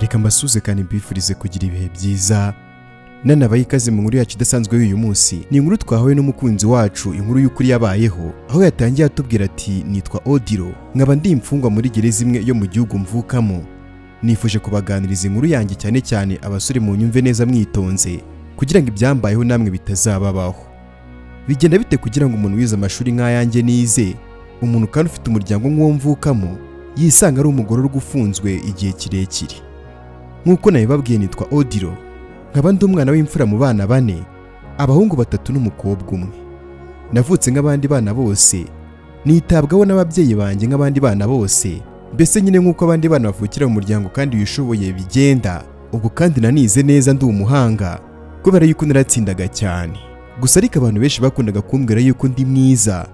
Reka mbasuze kandi mbifurize kugira ibihe byiza. Nanabaye ikaze mu nkuru yacu idasanzwe y'uyu munsi. Ni inkuru twahawe n'umukunzi wacu, inkuru y'ukuri yabayeho, aho yatangiye atubwira ati nitwa Odilo, nkaba ndi imfungwa muri gereza imwe yo mu gihugu mvukamo. Nifuje kubaganiriza inkuru yanjye cyane cyane abasore mu nyumve neza mwitonze, kugira ngo ibyambayeho namwe bitazababaho. Bigenda bite kugira ngo umuntu wize amashuri nk'ayanjye nize, umuntu kandi ufite umuryango nk'uwo mvukamo, yisanga ari umugororwa ufunzwe igihe kirekire? Nk'uko nabibabwiye nitwa Odilo, nkaba ndi umwana w'imfura mu bana bane, abahungu batatu n'umukobwa umwe. Navutse nk'abandi bana bose, nitabwaho n'ababyeyi banjye nk'abandi bana bose, mbese nyine nk'uko abandi bana bavukira mu muryango kandi wishoboye bigenda. Ubwo kandi nanize neza ndi umuhanga, kubera yuko naratsindaga cyane. Gusa ariko abantu benshi bakundaga kumbwira yuko ndi mwiza,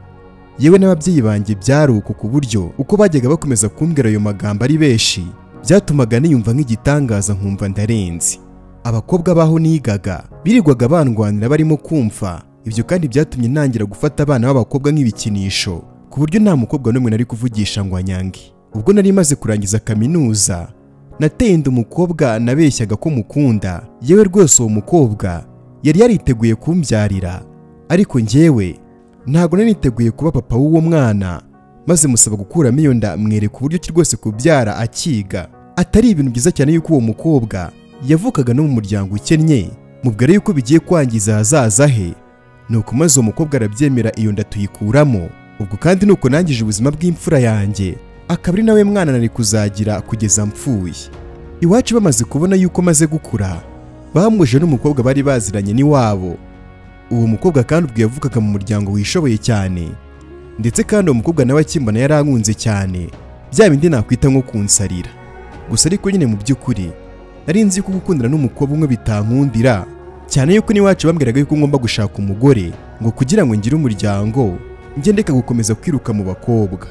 yewe n'ababyeyi banjye byari uko, ku buryo uko bajyaga bakomeza kumbwira ayo magambo ari benshi, byatumaga niyumva nk'igitangaza nkumva ndarenze. Abakobwa baho nigaga birirwaga bandwanira barimo kumva ibyo, kandi byatumye ntangira gufata abana b'abakobwa nk'ibikinisho, ku buryo nta mukobwa n'umwe nari kuvugisha ngo anyange. Ubwo nari maze kurangiza kaminuza, nateye inda umukobwa nabeshyaga ko mukunda. Yewe rwose uwo mukobwa yari yariteguye kumbyarira, ariko njyewe ntabwo nari niteguye kuba papa w'uwo mwana, maze musaba gukuramo iyo nda, mwereka uburyo ki rwose kubyara akiga atari ibintu byiza cyane, yuko uwo mukobwa yavukaga no mu muryango ukennye, mubwira yuko bigiye kwangiza ahazaza he. Nuko maze uwo mukobwa arabyemera, iyo nda tuyikuramo. Ubwo kandi nuko nangije ubuzima bw'imfura yanjye, akaba ari nawe mwana nari kuzagira kugeza mpfuye. Iwacu bamaze kubona yuko maze gukura, bamuje n'umukobwa bari baziranye n'iwabo. Uwo mukobwa kandi ubwo yavukaga mu muryango wishoboye cyane, ndetse kandi uwo mukobwa nawe akimbona yarankunze cyane, bya bindi nakwita nko kunsarira. Gusa ariko nyine mu by'ukuri nari nzi ko gukundana n'umukobwa umwe bitankundira, cyane yuko n'iwacu bambwiraga yuko ngomba gushaka umugore ngo kugira ngo ngire umuryango, njye ndeka gukomeza kwiruka mu bakobwa.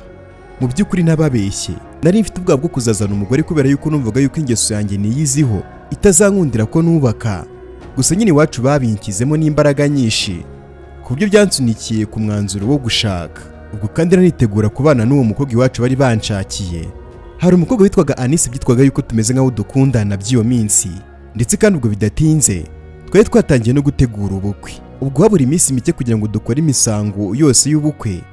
Mu by'ukuri ntababeshye, nari mfite ubwoba bwo kuzazana umugore, kubera yuko numvaga yuko ingeso yanjye niyiziho itazankundira ko nubaka. Gusa nyine iwacu babinkizemo n'imbaraga nyinshi, ku buryo byansunikiye ku mwanzuro wo gushaka. Ubwo kandi nanitegura kubana n'uwo mukobwa iwacu bari banshakiye. Hari umukobwa witwaga Anise, byitwaga yuko tumeze nk'aho dukundana by'iyo minsi, ndetse kandi ubwo bidatinze twari twatangiye no gutegura ubukwe. Ubwo habura iminsi mike kugira ngo dukore imisango yose y'ubukwe,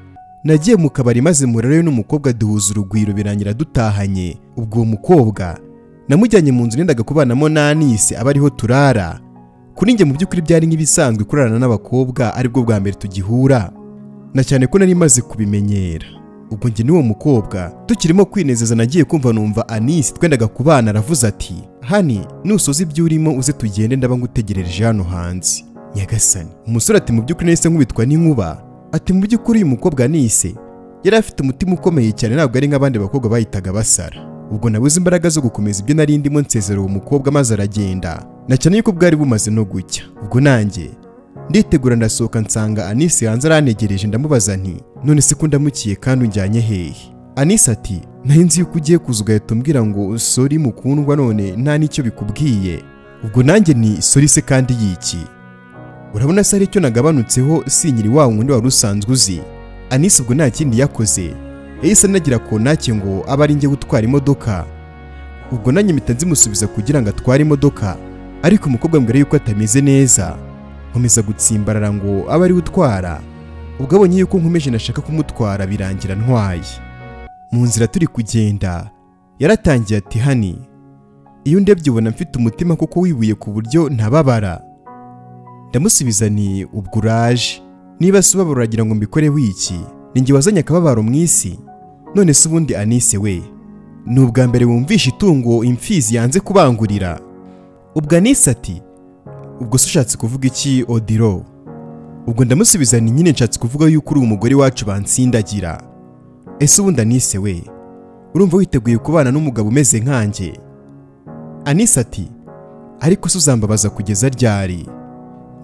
nagiye mu kabari maze murarayo n'umukobwa duhuza urugwiro, birangira dutahanye. Ubwo uwo mukobwa namujyanye mu nzu nendaga kubanamo na Anise, aba ariho turara. Kuri njye mu by'ukuri byari nk'ibisanzwe kurarana n'abakobwa, aribwo bwa mbere tugihura, na cyane ko nari maze kubimenyera. Ubwo njye n'uwo mukobwa tukirimo kwinezeza, nagiye kumva numva Anise twendaga kubana aravuze ati hani nusoza ibyo urimo uze tugende, ndaba ngutegerereje hano hanze. Nyagasani, umusore ati mu by'ukuri nahise nkubitwa n'inkuba. Ati mu by'ukuri uyu mukobwa Anise yari afite umutima ukomeye cyane, ntabwo ari nk'abandi bakobwa bahitaga basara. Ubwo nabuze imbaraga zo gukomeza ibyo nari ndimo, nsezera uwo mukobwa maze aragenda, na cyane yuko bwari bumaze no gucya. Ubwo nanjye nditegura ndasohoka, nsanga Anise hanze arantegereje. Ndamubaza nti none se ko ndamukiye kandi unjyanye hehe? Anise ati nari nzi yuko ugiye kuza ugahita umbwira ngo sorry mukundwa, none nta n'icyo bikubwiye. Ubwo nanjye ni sorry se kandi yiki? Urabona se ari icyo nagabanutseho, sinyiri wa wundi wari usanzwe uzi? Anise ubwo nta kindi yakoze, yahise anagira konake ngo abe ari njye gutwara imodoka. Ubwo nanjye mpita nzimusubiza kugira ngo atware imodoka, ariko umukobwa ambwira yuko atameze neza, nkomeza gutsimbarara ngo abe ari utwara. Ubwo abonye yuko nkomeje nashaka kumutwara, birangira ntwaye. Mu nzira turi kugenda yaratangiye ati hani iyo ndebye ubona mfite umutima kuko wibuye ku buryo ntababara. Ndamusubiza ni ubwo uraje, niba se ubabara uragira ngo mbikoreho iki? Ninjye wazanye akababaro mu isi? None se ubundi Anise we, ni ubwa mbere wumvisha itungo imfizi yanze kubangurira? Ubwo Anise ati ubwo se ushatse kuvuga iki Odilo? Ubwo ndamusubiza ni nyine nshatse kuvuga yuko uri umugore wacu bansindagira. Ese ubundi Anise we, urumva witeguye kubana n'umugabo umeze nkanjye? Anise ati ariko se uzambabaza kugeza ryari?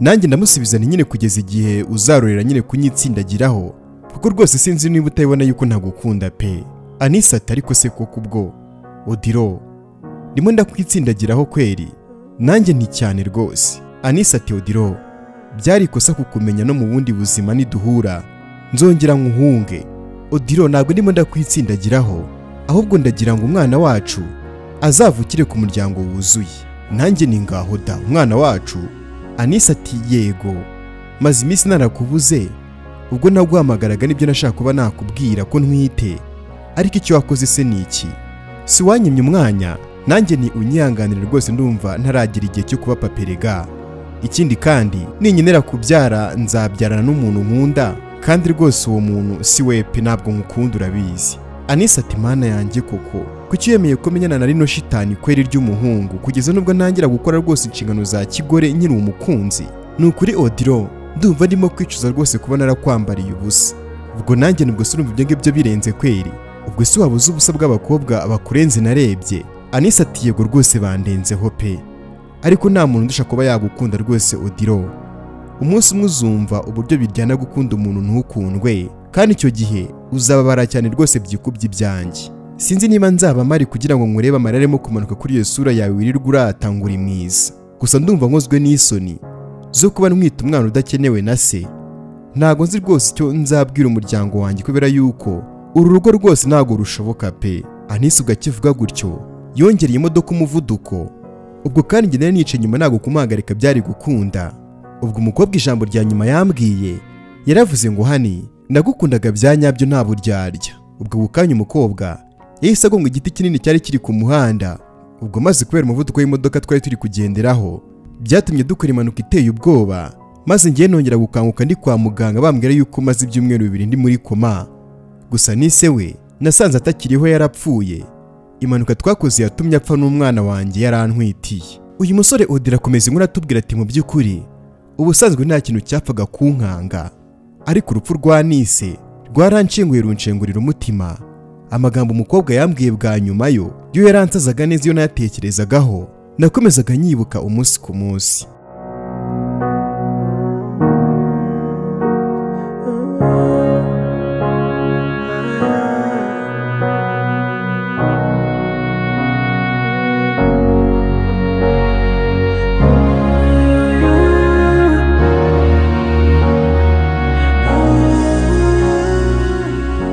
Nanjye ndamusubiza ni nyine kugeza igihe uzarorera nyine kunyitsindagiraho, kuko rwose sinzi niba utabibona yuko ntagukunda pe. Anise ati ariko se koko ubwo Odilo ndimo ndakwitsindagiraho kweri? Nanjye nti cyane rwose. Anise ati Odilo byari ikosa kukumenya, no mu bundi buzima niduhura nzongera nkuhunge. Odilo ntabwo ndimo ndakwitsindagiraho, ahubwo ndagira ngo umwana wacu Azavukire ku muryango wuzuye. Nanjye ni ngaho da, umwana wacu. Anise ati yego, maze iminsi narakubuze, ubwo naguhamagaraga nibyo nashaka kuba nakubwira ko ntwite, ariko icyo wakoze se ni iki? Si wanyimye umwanya? Nanjye ni unyihanganire rwose, ndumva ntaragira igihe cyo kuba paperega. Ikindi kandi ninkenera kubyara nzabyarana n'umuntu nkunda, kandi rwose uwo muntu si we pe, ntabwo nkukunda urabizi. Anise ati mana yanjye koko, kuki yemeye ko menyana na rino shitani kweri ry'umuhungu kugeza nubwo ntangira gukora rwose inshingano za kigore nkiri umukunzi? Ni ukuri Odilo, ndumva ndimo kwicuza rwose kuba narakwambariye ubusa. Ubwo nanjye nubwo se urumva ibyo ngibyo birenze kweri? Ubwo se wabuze ubusa bw'abakobwa bakurenze narebye? Anise ati yego rwose bandenzeho pe, ariko nta muntu ndusha kuba yagukunda rwose Odilo. Umunsi umwe uzumva uburyo biryana gukunda umuntu ntukundwe, kandi icyo gihe uzababara cyane rwose byikubye ibyanjye. Sinzi niba nzaba mari kugira ngo nkurebe amarira arimo kumanuka kuri iyo sura yawe wirirwa urata ngo uri mwiza. Gusa ndumva nkozwe n'isoni zo kuba ntwita umwana udakenewe na se. Ntago nzi rwose icyo nzabwira umuryango wanjye kubera yuko uru rugo rwose ntago rushoboka pe. Anise ugakivuga gutyo yongereye imodoka umuvuduko. Ubwo kandi njye nari nicaye inyuma, ntago kumuhagarika byari gukunda. Ubwo umukobwa ijambo rya nyuma yambwiye yaravuze ngo hani, nagukundaga bya nyabyo nta buryarya. Ubwo bukanya umukobwa yahise agonga igiti kinini cyari kiri ku muhanda. Ubwo maze kubera umuvuduko w'imodoka twari turi kugenderaho byatumye dukora impanuka iteye ubwoba, maze ngiye nongera gukanguka ndi kwa muganga bambwira yuko maze ibyumweru 2 ndi muri koma. Gusa nise we nasanze atakiriho, yarapfuye. Impanuka twakoze yatumye apfa n'umwana wanjye yarantwitiye. Uyu musore Odila akomeza inkuru atubwira ati mu by'ukuri ubusanzwe nta kintu cyapfaga kunkanga, ariko urupfu rwa Nise rwaranshenguye runshengurira umutima. Amagambo umukobwa yambwiye bwa nyuma yo yaransazaga neza iyo nayatekerezagaho, nakomezaga nyibuka umunsi ku munsi.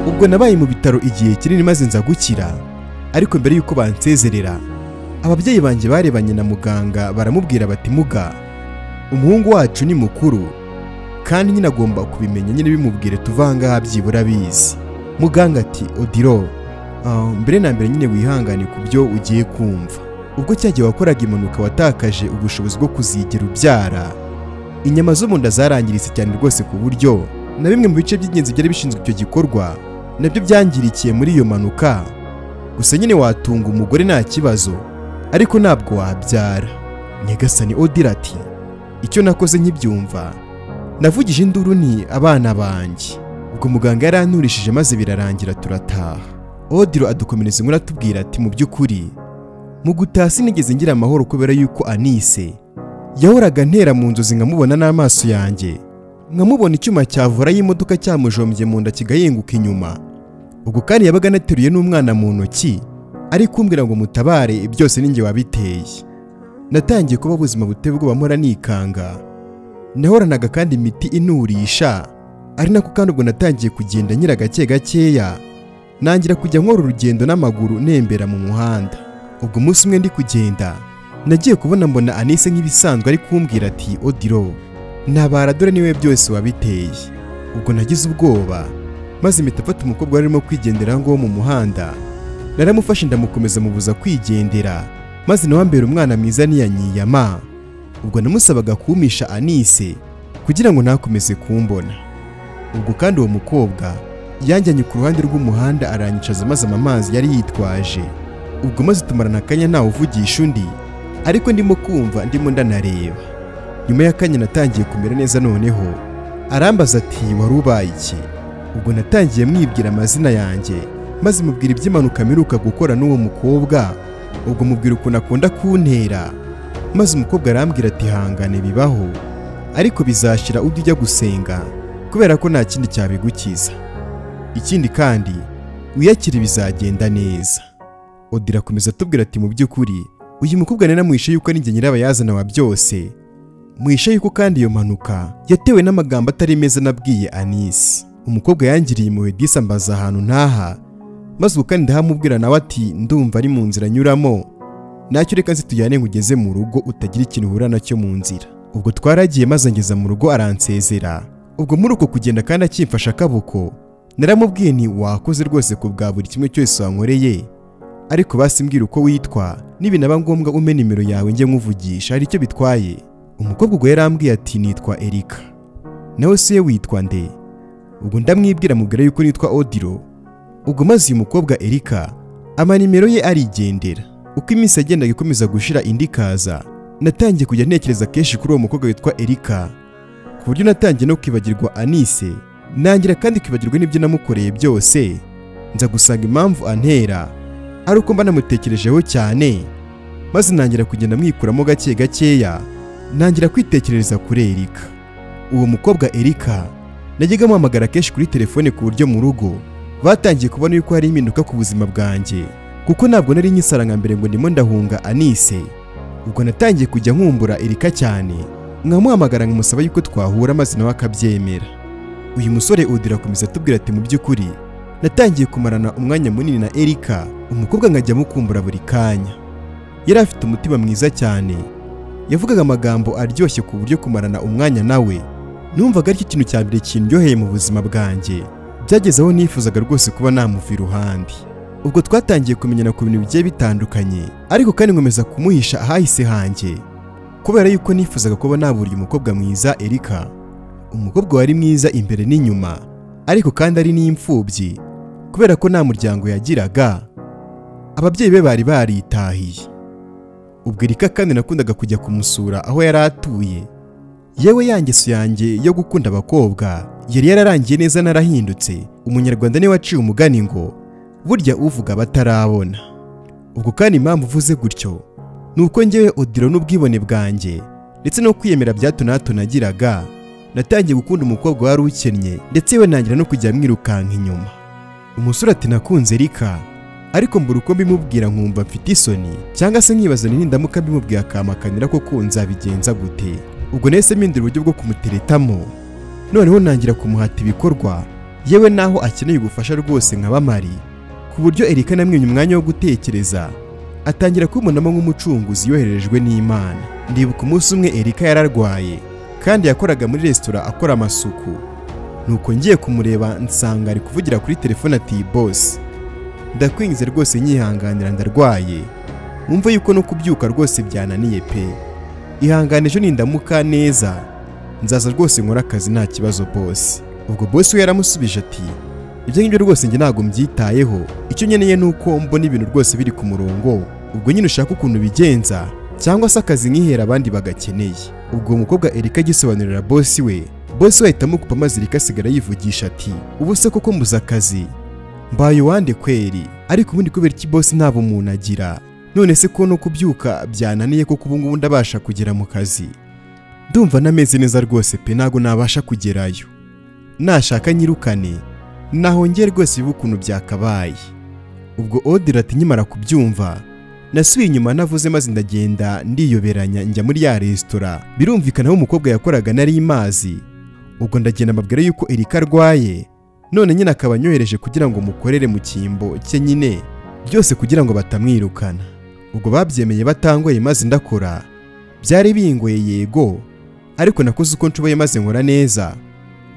Ubwo nabaye mu bitaro igihe kinini maze nza gukira, ariko mbere yuko bansezerera ababyeyi banjye barebanye na muganga baramubwira bati muga, umuhungu wacu ni mukuru kandi nyine agomba kubimenya, nyine bimubwire tuvanga byibura abizi. Muganga ati Odilo, mbere na mbere nyine wihangane ku byo ugiye kumva. Ubwo cyagiye wakoraga impanuka watakaje ubushobozi bwo kuzigera ubyara, inyama zo mu nda zarangiritse cyane rwose ku buryo na bimwe mu bice by'ingenzi byari bishinzwe icyo gikorwa nabyo byangirikiye muri iyo mpanuka. Gusa nyine watunga umugore nta kibazo, ariko ntabwo wabyara. Nyagasani Odila ati icyo nakoze nkibyumva navugije induru ni abana banjye. Ubwo muganga yaranturishije maze birarangira turataha. Odilo adukomereza inkuru atubwira ati mu by'ukuri mu gutaha sinigeze ngira amahoro kubera yuko Anise yahoraga ntera mu nzozi nkamubona n'amaso yanjye, nkamubona icyuma cyavura y'imodoka cyamujombye mu nda kigahinguka inyuma. Ubwo kandi yabaga anateruye n'umwana mu ntoki ari kumbwira ngo mutabare, byose ninjye wabiteye. Natangiye kuba ubuzima buteye ubwoba mpora nikanga. Nahoranaga kandi imiti inurisha, ari nako kandi ubwo natangiye kugenda nyira gake gakeya, nangira kujya nkora urugendo n'amaguru nembera mu muhanda. Ubwo umunsi umwe ndi kugenda nagiye kubona mbona Anise nk'ibisanzwe ari kumbwira ati Odilo, ntabara dore niwe byose wabiteye. Ubwo nagize ubwoba maze impita mfata umukobwa wari arimo kwigendera ngo mu muhanda, naramufashe ndamukomeza mubuza kwigendera, maze nawe ambera umwana mwiza ntiyanyiyama. Ubwo namusabaga kumisha Anise kugira ngo ntakomeze kumbona. Ubwo kandi uwo mukobwa yanjyanye ku ruhande rw'umuhanda aranyicaza maze amazi yari yitwaje. Ubwo maze tumarana akanya ntawe uvugisha undi, ariko ndimo kumva ndimo ndanareba. Nyuma y'akanya natangiye kumera neza, noneho arambaza ati wari ubaye iki? Ubwo natangiye mwibwira amazina yanjye, maze mubwira iby'impanuka mperuka gukora n'uwo mukobwa. Ubwo mubwira ukuntu akunda kuntera, maze umukobwa arambwira ati hangane bibaho, ariko bizashira ujye ujya gusenga kubera ko nta kindi cyabigukiza. Ikindi kandi wiyakire bizagenda neza. Odila akomeza atubwira ati mu by'ukuri uyu mukobwa nari namwishe yuko ari njye nyirabayazana wa byose, mwishe yuko kandi iyo mpanuka yatewe n'amagambo atari meza nabwiye Anise. Umukobwa yangiriye impuhwe disi ambaza ahantu ntaha, maze ubwo kandi ndahamubwira nawe ati ndumva ari mu nzira nyuramo. Nacyo reka nzi tujyane nkugeze mu rugo utagira ikintu uhura nacyo mu nzira. Ubwo twaragiye maze angeza mu rugo aransezera. Ubwo muri uko kugenda kandi akimfasha akaboko, naramubwiye nti wakoze rwose ku bwa buri kimwe cyose wankoreye, ariko basi mbwira uko witwa, nibinaba ngombwa umpe nimero yawe njye nkuvugisha, hari icyo bitwaye. Umukobwa ubwo yarambwiye ati nitwa Erika. Nawe se witwa nde? Ubwo ndamwibwira mubwira yuko nitwa Odilo. Ubwo maze uyu mukobwa Erika ama nimero ye arigendera. Uko iminsi yagendaga ikomeza gushira indi kaza, natangiye kujya ntekereza kenshi kuri uwo mukobwa witwa Erika, ku buryo natangiye no kwibagirwa Anise, nangira kandi kwibagirwa n'ibyo namukoreye byose. Nza gusanga impamvu antera ari uko mba namutekerejeho cyane, maze nangira kugenda mwikuramo gake gakeya, nangira kwitekerereza kuri Erika. Uwo mukobwa Erika najyaga muhamagara kenshi kuri telefone, ku buryo mu rugo batangiye kubona yuko hari impinduka ku buzima bwanjye, kuko ntabwo nari nyisara nka mbere ngo ndimo ndahunga Anise. Ubwo natangiye kujya nkumbura Erika cyane, nkamuhamagara nkamusaba yuko twahura maze nawe akabyemera. Uyu musore Odilo akomeza atubwira ati mu by'ukuri natangiye kumarana umwanya munini na Erika, umukobwa nkajya mukumbura buri kanya. Yari afite umutima mwiza cyane, yavugaga amagambo aryoshye ku buryo kumarana umwanya nawe numvaga aricyo kintu cya mbere kindyoheye mu buzima bwanjye. Byageze aho nifuzaga rwose kuba namuva iruhande. Ubwo twatangiye kumenyana ku bintu bigiye bitandukanye, ariko kandi nkomeza kumuhisha ahahise hanjye, kubera yuko nifuzaga kuba naburiye umukobwa mwiza Erika, umukobwa wari mwiza imbere n'inyuma, ariko kandi ari n'imfubyi, kubera ko nta muryango yagiraga, ababyeyi be bari baritahiye. Ubwo Erika kandi nakundaga kujya kumusura aho yari atuye. Yewe yangeso yanjye yo gukunda abakobwa yari yararangiye neza, narahindutse. Umunyarwanda niwe waciye umugani ngo burya uvuga batarabona. Ubwo kandi impamvu uvuze gutyo nuko njyewe Odilo n'ubwibone bwanjye ndetse no kwiyemera bya hato na hato nagiraga, natangiye gukunda umukobwa wari ukennye, ndetse we nangira no kujya mwirukanka inyuma. Umusore ati nakunze Erika, ariko mbura uko mbimubwira nkumva mfite isoni, cyangwa se nkibaza nti nindamuka mbimubwiye akamakanira koko nzabigenza gute. Ubwo nahise mpindura uburyo bwo kumuteretamo, noneho nangira kumuhata ibikorwa, yewe naho akeneye ubufasha rwose nkabamari, ku buryo Erika namwenye umwanya wo gutekereza, atangira kumbonamo nk'umucunguzi yoherejwe n'Imana. Ndibuka umunsi umwe Erika yararwaye kandi yakoraga muri resitora akora amasuku. Nuko ngiye kumureba nsanga ari kuvugira kuri telefone ati boss, ndakwingize rwose nyihanganira ndarwaye, wumva yuko no kubyuka rwose byananiye pe, ihangane ejo nindamuka neza nzaza rwose nkora akazi nta kibazo boss. Ubwo boss we yaramusubije ati ibyo ngibyo rwose njye ntabwo mbyitayeho, icyo nkeneye ni uko mbona ibintu rwose biri ku murongo, ubwo nyine ushaka ukuntu bigenza cyangwa se akazi nkihera abandi bagakeneye. Ubwo umukobwa Erika agisobanurira boss we, boss we ahita amukupa maze Erika asigara yivugisha ati ubu se koko mbuze akazi, mbaye uwande kweri, ariko ubundi kubera iki boss nta bumuntu agira, none se ko no kubyuka byananiye koko ubu ngubu ndabasha kugera mu kazi, ndumva nameze neza rwose pe, ntago nabasha kugerayo, nashaka nyirukane nahongeye rwose biba ukuntu byakabaye. Ubwo Odilo ati nkimara kubyumva nasubiye inyuma navuze maze ndagenda ndiyoberanya njya muri ya resitora, birumvikana aho umukobwa yakoraga nari mazi. Ubwo ndagenda mbabwira yuko Erika arwaye, none nyine akaba anyohereje kugira ngo mukorere mu cyimbo cye nyine byose kugira ngo batamwirukana. Ubwo babyemeye batangoye maze ndakora, byari bingoye yego, ariko nakoze uko nshoboye maze nkora neza.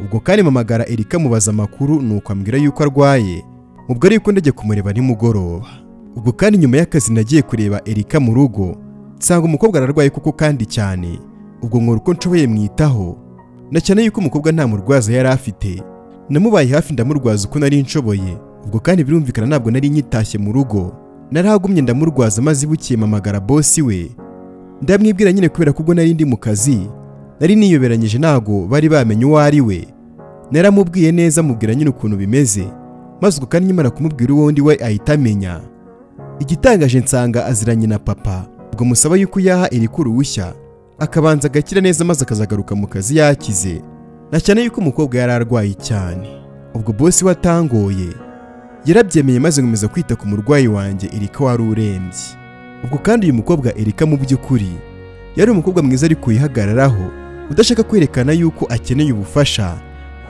Ubwo kandi mpamagara Erika mubaza amakuru, nuko ambwira yuko arwaye, ubwo ariko ndajya kumureba nimugoroba. Ubwo kandi nyuma y'akazi nagiye kureba Erika mu rugo, nsanga umukobwa ararwaye kuko kandi cyane. Ubwo nkora uko nshoboye mwitaho, na cyane yuko umukobwa nta murwaza yari afite, namubaye hafi ndamurwaza uko nari nshoboye. Ubwo kandi birumvikana ntabwo nari nyitashye mu rugo, narahagumye ndamurwaza maze bukiye mpamagara boss we, ndamwibwira nyine kubera ko ubwo nari ndi mu kazi nari niyoberanyije ntago bari bamenye uwo ari we. Naramubwiye neza mubwira nyine ukuntu bimeze, maze ubwo kandi nkimara kumubwira uwo ndi we ahita amenya. Igitangaje nsanga aziranye na papa, ubwo musaba yuko yaha Erika uruhushya akabanza agakira neza maze akazagaruka mu kazi yakize, na cyane yuko umukobwa yari arwaye cyane. Ubwo boss we atangoye yarabyemeye maze nkomeza kwita ku murwayi wanjye Erika wari urembye. Ubwo kandi uyu mukobwa Erika mu by'ukuri yari umukobwa mwiza ariko yihagararaho, udashaka kwerekana yuko akeneye ubufasha,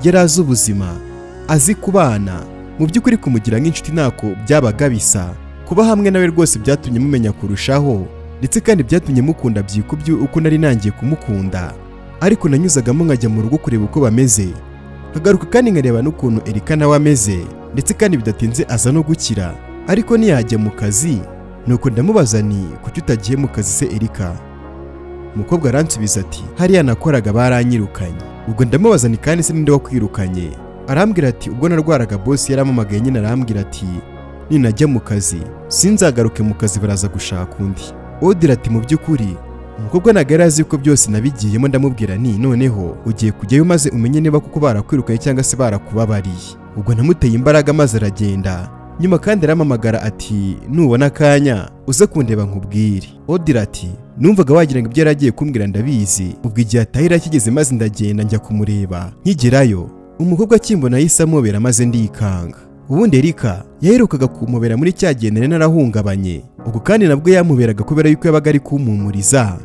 yari azi ubuzima, azi kubana, mu by'ukuri kumugira nk'inshuti ntako byabaga bisa, Kuba hamwe nawe rwose byatumye mumenya kurushaho, ndetse kandi byatumye mukunda byikubye uko nari nangiye kumukunda. Ariko nanyuzagamo nkajya mu rugo kureba uko bameze, nkagaruka kandi nkareba n'ukuntu Erika nawe ameze, ndetse kandi bidatinze aza no gukira, ariko ntiyajya mu kazi. Nuko ndamubaza nti kuki utagiye mu kazi se Erika? Umukobwa aransubiza ati hariya nakoraga baranyirukanye. Ubwo ndamubaza nti kandi se ninde wakwirukanye? Arambwira ati ubwo narwaraga boss yarampamagaye nyine arambwira ati ninajya mu kazi sinzagaruke mu kazi baraza gushaka undi. Odile ati mu by'ukuri umukobwa ntabwo yari azi ko byose nabigiyemo. Ndamubwira nti noneho ugiye kujyayo maze umenye niba kuko barakwirukanye cyangwa se barakubabariye. Ubwo namuteye imbaraga maze aragenda. Nyuma kandi arampamagara ati nubona akanya uze kundeba nkubwire. Odile ati numvaga wagira ngo ibyo yari agiye kumbwira ndabizi. Ubwo igihe atahira kigeze maze ndagenda njya kumureba. Nkigerayo umukobwa akimbona yahise amubera maze ndikanga. Ubundi Erika yaherukaga kumubera muri cya gihe nari narahungabanye, ubwo kandi nabwo yamuberaga kubera yuko yabaga ari kumpumuriza.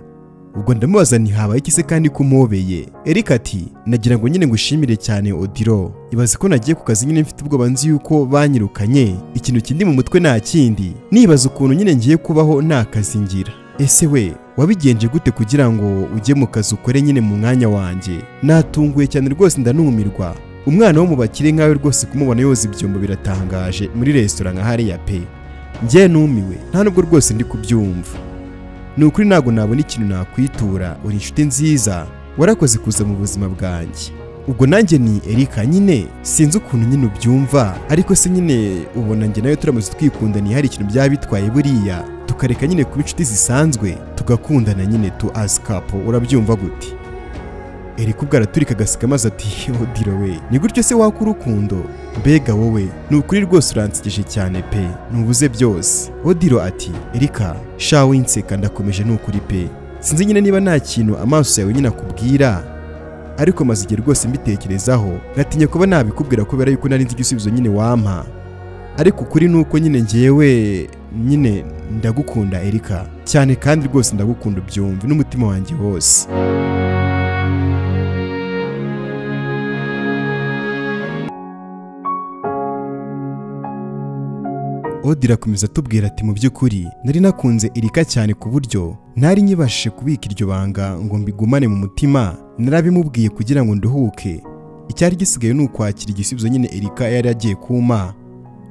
Ubwo ndamubaza nti habaye iki se kandi kumobeye? Erika ati nagira ngo nyine ngushimire cyane Odilo, ibaze ko nagiye ku kazi nyine mfite ubwoba nzi yuko banyirukanye, ikintu kindi mu mutwe nta kindi, nibaza ukuntu nyine ngiye kubaho nta kazi ngira. Ese we wabigenje gute kugira ngo ujye mu kazi ukore nyine mu mwanya wanjye? Natunguye cyane rwose ndanumirwa. Umwana wo mu bakire nkawe rwose kumubona yoza ibyombo biratangaje muri resitora nka hariya pe. Njye numiwe nta nubwo rwose ndi kubyumva. Ni ukuri ntabwo nabona ikintu nakwitura, uri inshuti nziza, warakoze kuza mu buzima bwanjye. Ubwo nanjye ni Erika nyine sinzi ukuntu nyine ubyumva, ariko se nyine ubona njye nawe turamutse twikundaniye hari ikintu byaba bitwaye buriya, tukareka nyine kuba inshuti zisanzwe tugakundana nyine tu as couple, urabyumva gute? Erika ubwo araturika agaseka maze ati Odile we ni gutyo se waka urukundo? Mbega wowe ni ukuri rwose uransekeje cyane pe, ntubuze byose. Odile ati Erika sha winseka ndakomeje ni ukuri pe, sinzi nyine niba nta kintu amaso yawe nyine akubwira, ariko maze igihe rwose mbitekerezaho ngatinya kuba nabikubwira kubera yuko nari nzi igisubizo nyine wampa, ariko ukuri ni uko nyine njyewe nyine ndagukunda Erika cyane kandi rwose ndagukunda ubyumve n'umutima wanjye wose. Odile akomeza atubwira ati mu by'ukuri nari nakunze Erika cyane ku buryo ntari nyibashije kubika iryo banga ngo mbigumane mu mutima, narabimubwiye kugira ngo nduhuke. Icyari gisigaye ni ukwakira igisubizo nyine Erika yari agiye kuma.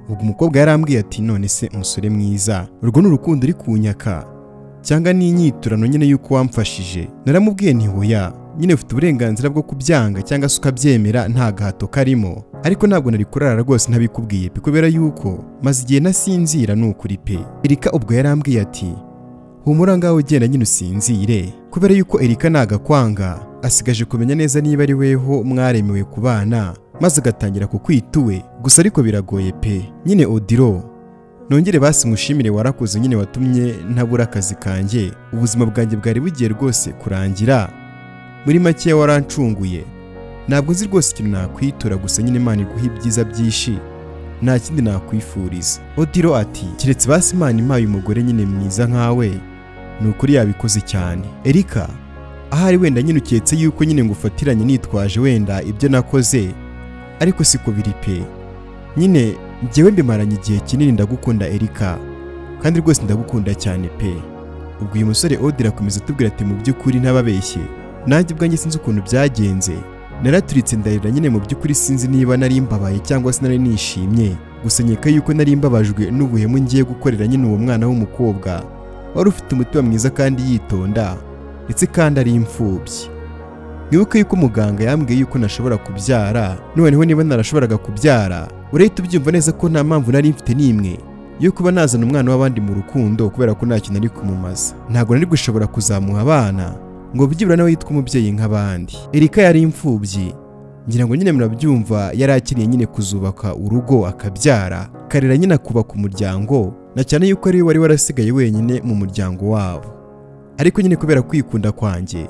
Ubwo umukobwa yarambwiye ati none se umusore mwiza, urwo ni urukundo uri kunyaka cyangwa ni inyiturano nyine yuko wamfashije? Naramubwiye nti hoya, nyine ufite uburenganzira bwo kubyanga cyangwa se ukabyemera nta gahato karimo, ariko ntabwo nari kurara rwose ntabikubwiye pe, kubera yuko maze igihe nasinzira ni ukuri pe. Erika ubwo yarambwiye ati humura ngaho ugenda nyine usinzire, kubera yuko Erika nagakwanga asigaje kumenya neza niba ari weho mwaremewe kubana, maze agatangira kukwituwe gusa, ariko biragoye pe. Nyine Odilo nongere basi mushimire warakoze nyine watumye ntabura akazi kanjye, ubuzima bwanjye bwari bugiye rwose kurangira, muri make warancunguye, ntabwo nzi rwose ikintu nakwitura, gusa nyine Imana iguha ibyiza byinshi nta kindi nakwifuriza. Odilo ati keretse basi Imana impaye umugore nyine mwiza nkawe, ni ukuri yabikoze cyane. Erika ahari wenda nyine uketse yuko nyine ngufatiranye nitwaje wenda ibyo nakoze, ariko siko biri pe, nyine njyewe mbimaranye igihe kinini ndagukunda Erika, kandi rwose ndagukunda cyane pe. Ubwo uyu musore Odile akomeza atubwira ati mu by'ukuri ntababeshye, nanjye ubwanjye sinzi ukuntu byagenze, naraturitse ndarira nyine mu by'ukuri sinzi niba nari mbabaye cyangwa se nari nishimye, gusa nkeka yuko nari mbabajwe n'ubuhemu ngiye gukorera nyine uwo mwana w'umukobwa wari ufite umutima mwiza kandi yitonda, ndetse kandi ari imfubyi. Mwibuke yuko muganga yambwiye yuko nashobora kubyara, noneho niba narashoboraga kubyara urahita ubyumva neza ko nta mpamvu nari mfite n'imwe yo kuba nazana umwana w'abandi mu rukundo, kubera ko ntacyo nari kumumaza, ntabwo nari gushobora kuzamuha abana ngo byibura nawe yitwa umubyeyi nk'abandi. Erika yari imfubyi, ngira ngo nyine murabyumva, yari akeneye nyine kuzubaka urugo akabyara, karera nyine akubaka umuryango, na cyane yuko ari we wari warasigaye wenyine mu muryango wabo. Ariko nyine kubera kwikunda kwanjye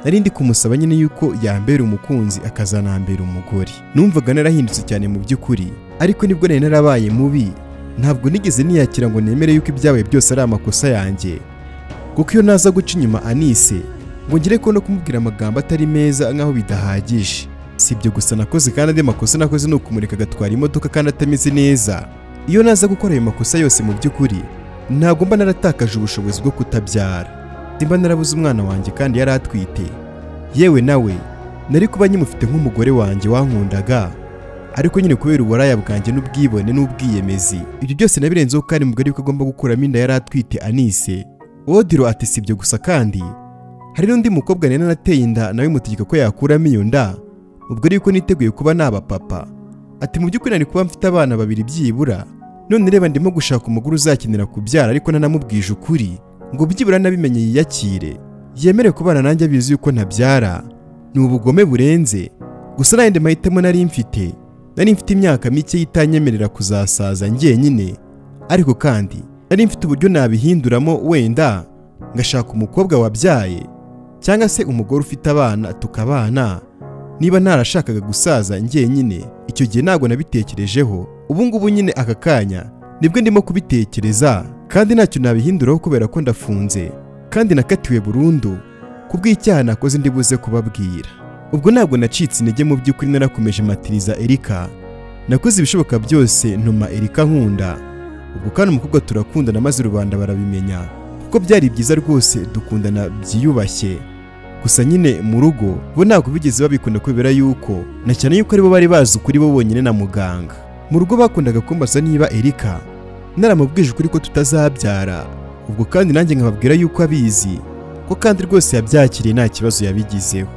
nari ndi kumusaba nyine yuko yambera umukunzi akazanambera umugore. Numvaga narahindutse cyane mu by'ukuri, ariko nibwo nari narabaye mubi, ntabwo nigeze niyakira ngo nemere yuko ibyabaye byose ari amakosa yanjye, kuko iyo naza guca inyuma Anise ngo ngere ko no kumubwira amagambo atari meza nkaho bidahagije. Si ibyo gusa nakoze, kandi andi makosa nakoze ni ukumureka agatwara imodoka kandi atameze neza. Iyo naza gukora ayo makosa yose mu by'ukuri ntabwo mba naratakaje ubushobozi bwo kutabyara, mba narabuze umwana wanjye kandi yari atwite. Yewe nawe nari kuba nyimufite nk'umugore wanjye wankundaga, ariko nyine kubera uburaya bwanjye n'ubwibone n'ubwiyemezi ibyo byose nabirenzeho, kandi mubwo yuko agomba gukuramo inda yari atwite Anise. Odilo ati si ibyo gusa, kandi hari n'undi mukobwa nari narateye inda nawe mutegeka ko yakuramo iyo nda, ubwo ariko niteguye kuba naba papa. Ati mu by'ukuri nari kuba mfite abana babiri byibura, none reba ndimo gushaka umugore uzakenera kubyara ariko nanamubwije ukuri ngo byibura nabimenye yiyakire, yemere kubana nanjye abizi yuko ntabyara. Ni ubugome burenze. Gusa nayindi mahitamo nari mfite, nari mfite imyaka mike yitanyemerera kuzasaza njyenyine, ariko kandi nari mfite uburyo nabihinduramo, wenda ngashaka umukobwa wabyaye cyangwa se umugore ufite abana tukabana. Niba ntarashakaga gusaza njyenyine icyo gihe ntabwo nabitekerejeho, ubu ngubu nyine aka kanya nibwo ndimo kubitekereza, kandi ntacyo nabihinduraho kubera ko ndafunze kandi nakatiwe burundu kubw'icyaha nakoze ndibuze kubabwira. Ubwo ntabwo nacitse intege mu by'ukuri, narakomeje matiriza Erika, nakoze ibishoboka byose ntuma Erika nkunda. Ubwo kandi umukobwa turakundana maze rubanda barabimenya kuko byari byiza rwose, dukundana byiyubashye. Gusa nyine mu rugo bo ntabwo bigeze babikunda kubera yuko na cyane yuko aribo bari bazi ukuri bo bonyine na muganga. Mu rugo bakundaga kumbaza niba Erika naramubwije ukuri ko tutazabyara, ubwo kandi nanjye nkababwira yuko abizi ko kandi rwose yabyakiriye nta kibazo yabigizeho.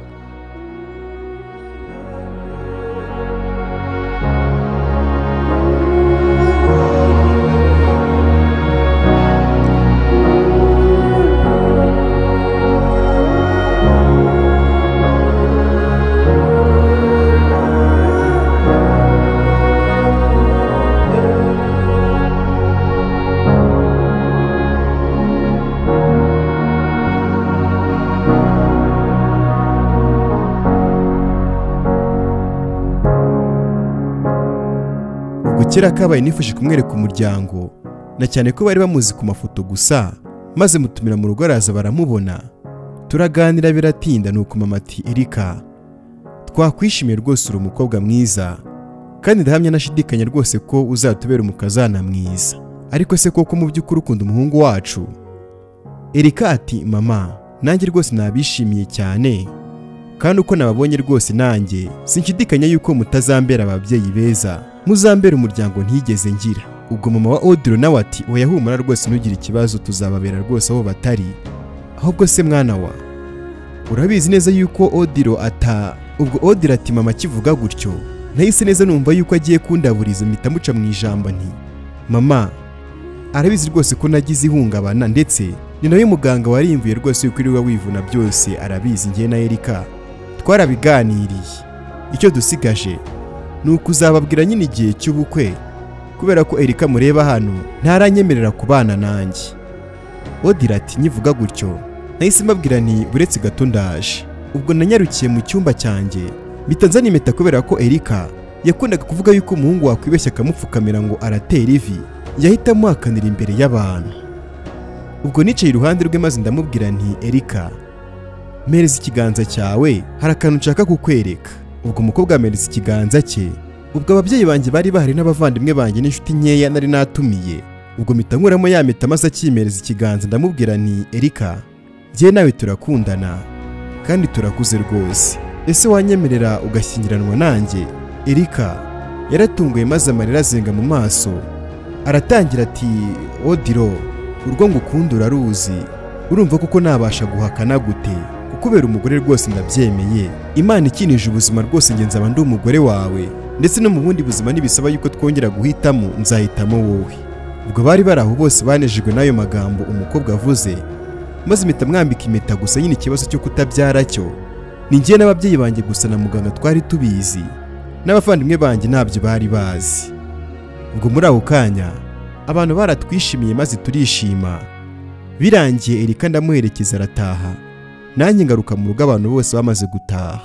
Kera kabaye nifuje kumwereka umuryango, na cyane ko bari bamuzi ku mafoto gusa, maze mutumira mu rugo araza baramubona, turaganira biratinda. Nuko mama ati Erika, twakwishimiye rwose, uri umukobwa mwiza kandi ndahamya nashidikanya rwose ko uzatubera umukazana mwiza, ariko se koko mu by'ukuri ukunda umuhungu wacu? Erika ati mama, nanjye rwose nabishimiye cyane, kandi uko nababonye rwose nanjye sinshidikanya yuko mutazambera ababyeyi beza, muzambera umuryango ntigeze ngira. Ubwo mama wa Odilo nawe ati oya humura rwose ntugire ikibazo, tuzababera rwose aho batari. Ahubwo se mwana wa, urabizi neza yuko Odilo ata. Ubwo Odilo ati mama kivuga gutyo nahise neza numva yuko agiye kundaburiza, mpita muca mu ijambo nti mama arabizi rwose ko nagize ihungabana, ndetse ni nawe muganga warimvuye rwose yuko iriwe wivuna byose arabizi, njye na Erika twarabiganiriye, icyo dusigaje ni ukuzababwira nyine igihe cy'ubukwe, kubera ko Erika mureba hano ntaranyemerera kubana nanjye. Odilo ati nyivuga gutyo nahise mbabwira nti buretse gato ndaje. Ubwo nanyarukiye mu cyumba cyanjye mpita nzana impeta, kubera ko Erika yakundaga kuvuga yuko umuhungu wakwibeshya akamupfukamira ngo aratera ivi yahita amuhakanira imbere y'abantu. Ubwo nicaye iruhande rwe maze ndamubwira nti Erika, mpereza ikiganza cyawe hari akantu nshaka kukwereka. Ubwo umukobwa ampereza ikiganza cye. Ubwo ababyeyi banjye bari bahari n'abavandimwe banjye n'inshuti nkeya nari natumiye. Ubwo mpita nkuramo ya mpeta maze akimereza ikiganza ndamubwira nti Erika, njye nawe turakundana kandi turakuze rwose, ese wanyemerera ugashyingiranwa nanjye? Erika yaratunguye maze amarira azenga mu maso, aratangira ati Odilo, urwo ngukunda uraruzi, urumva kuko nabasha guhakana gute? Kukubera umugore rwose ndabyemeye, Imana ikinije ubuzima rwose nge nzaba ndi umugore wawe, ndetse no mu bundi buzima nibisaba yuko twongera guhitamo nzahitamo wowe. Ubwo bari bari aho bose banejejwe n'ayo magambo umukobwa avuze, maze impeta mwambika impeta. Gusa nyine ikibazo cyo kutabyara cyo ni njye n'ababyeyi banjye gusa na muganga twari tubizi, n'abavandimwe banjye ntabyo bari bazi. Ubwo muri ako kanya abantu baratwishimiye maze turishima. Birangiye Erika ndamuherekeza arataha, nanjye ngaruka mu rugo abantu bose bamaze gutaha.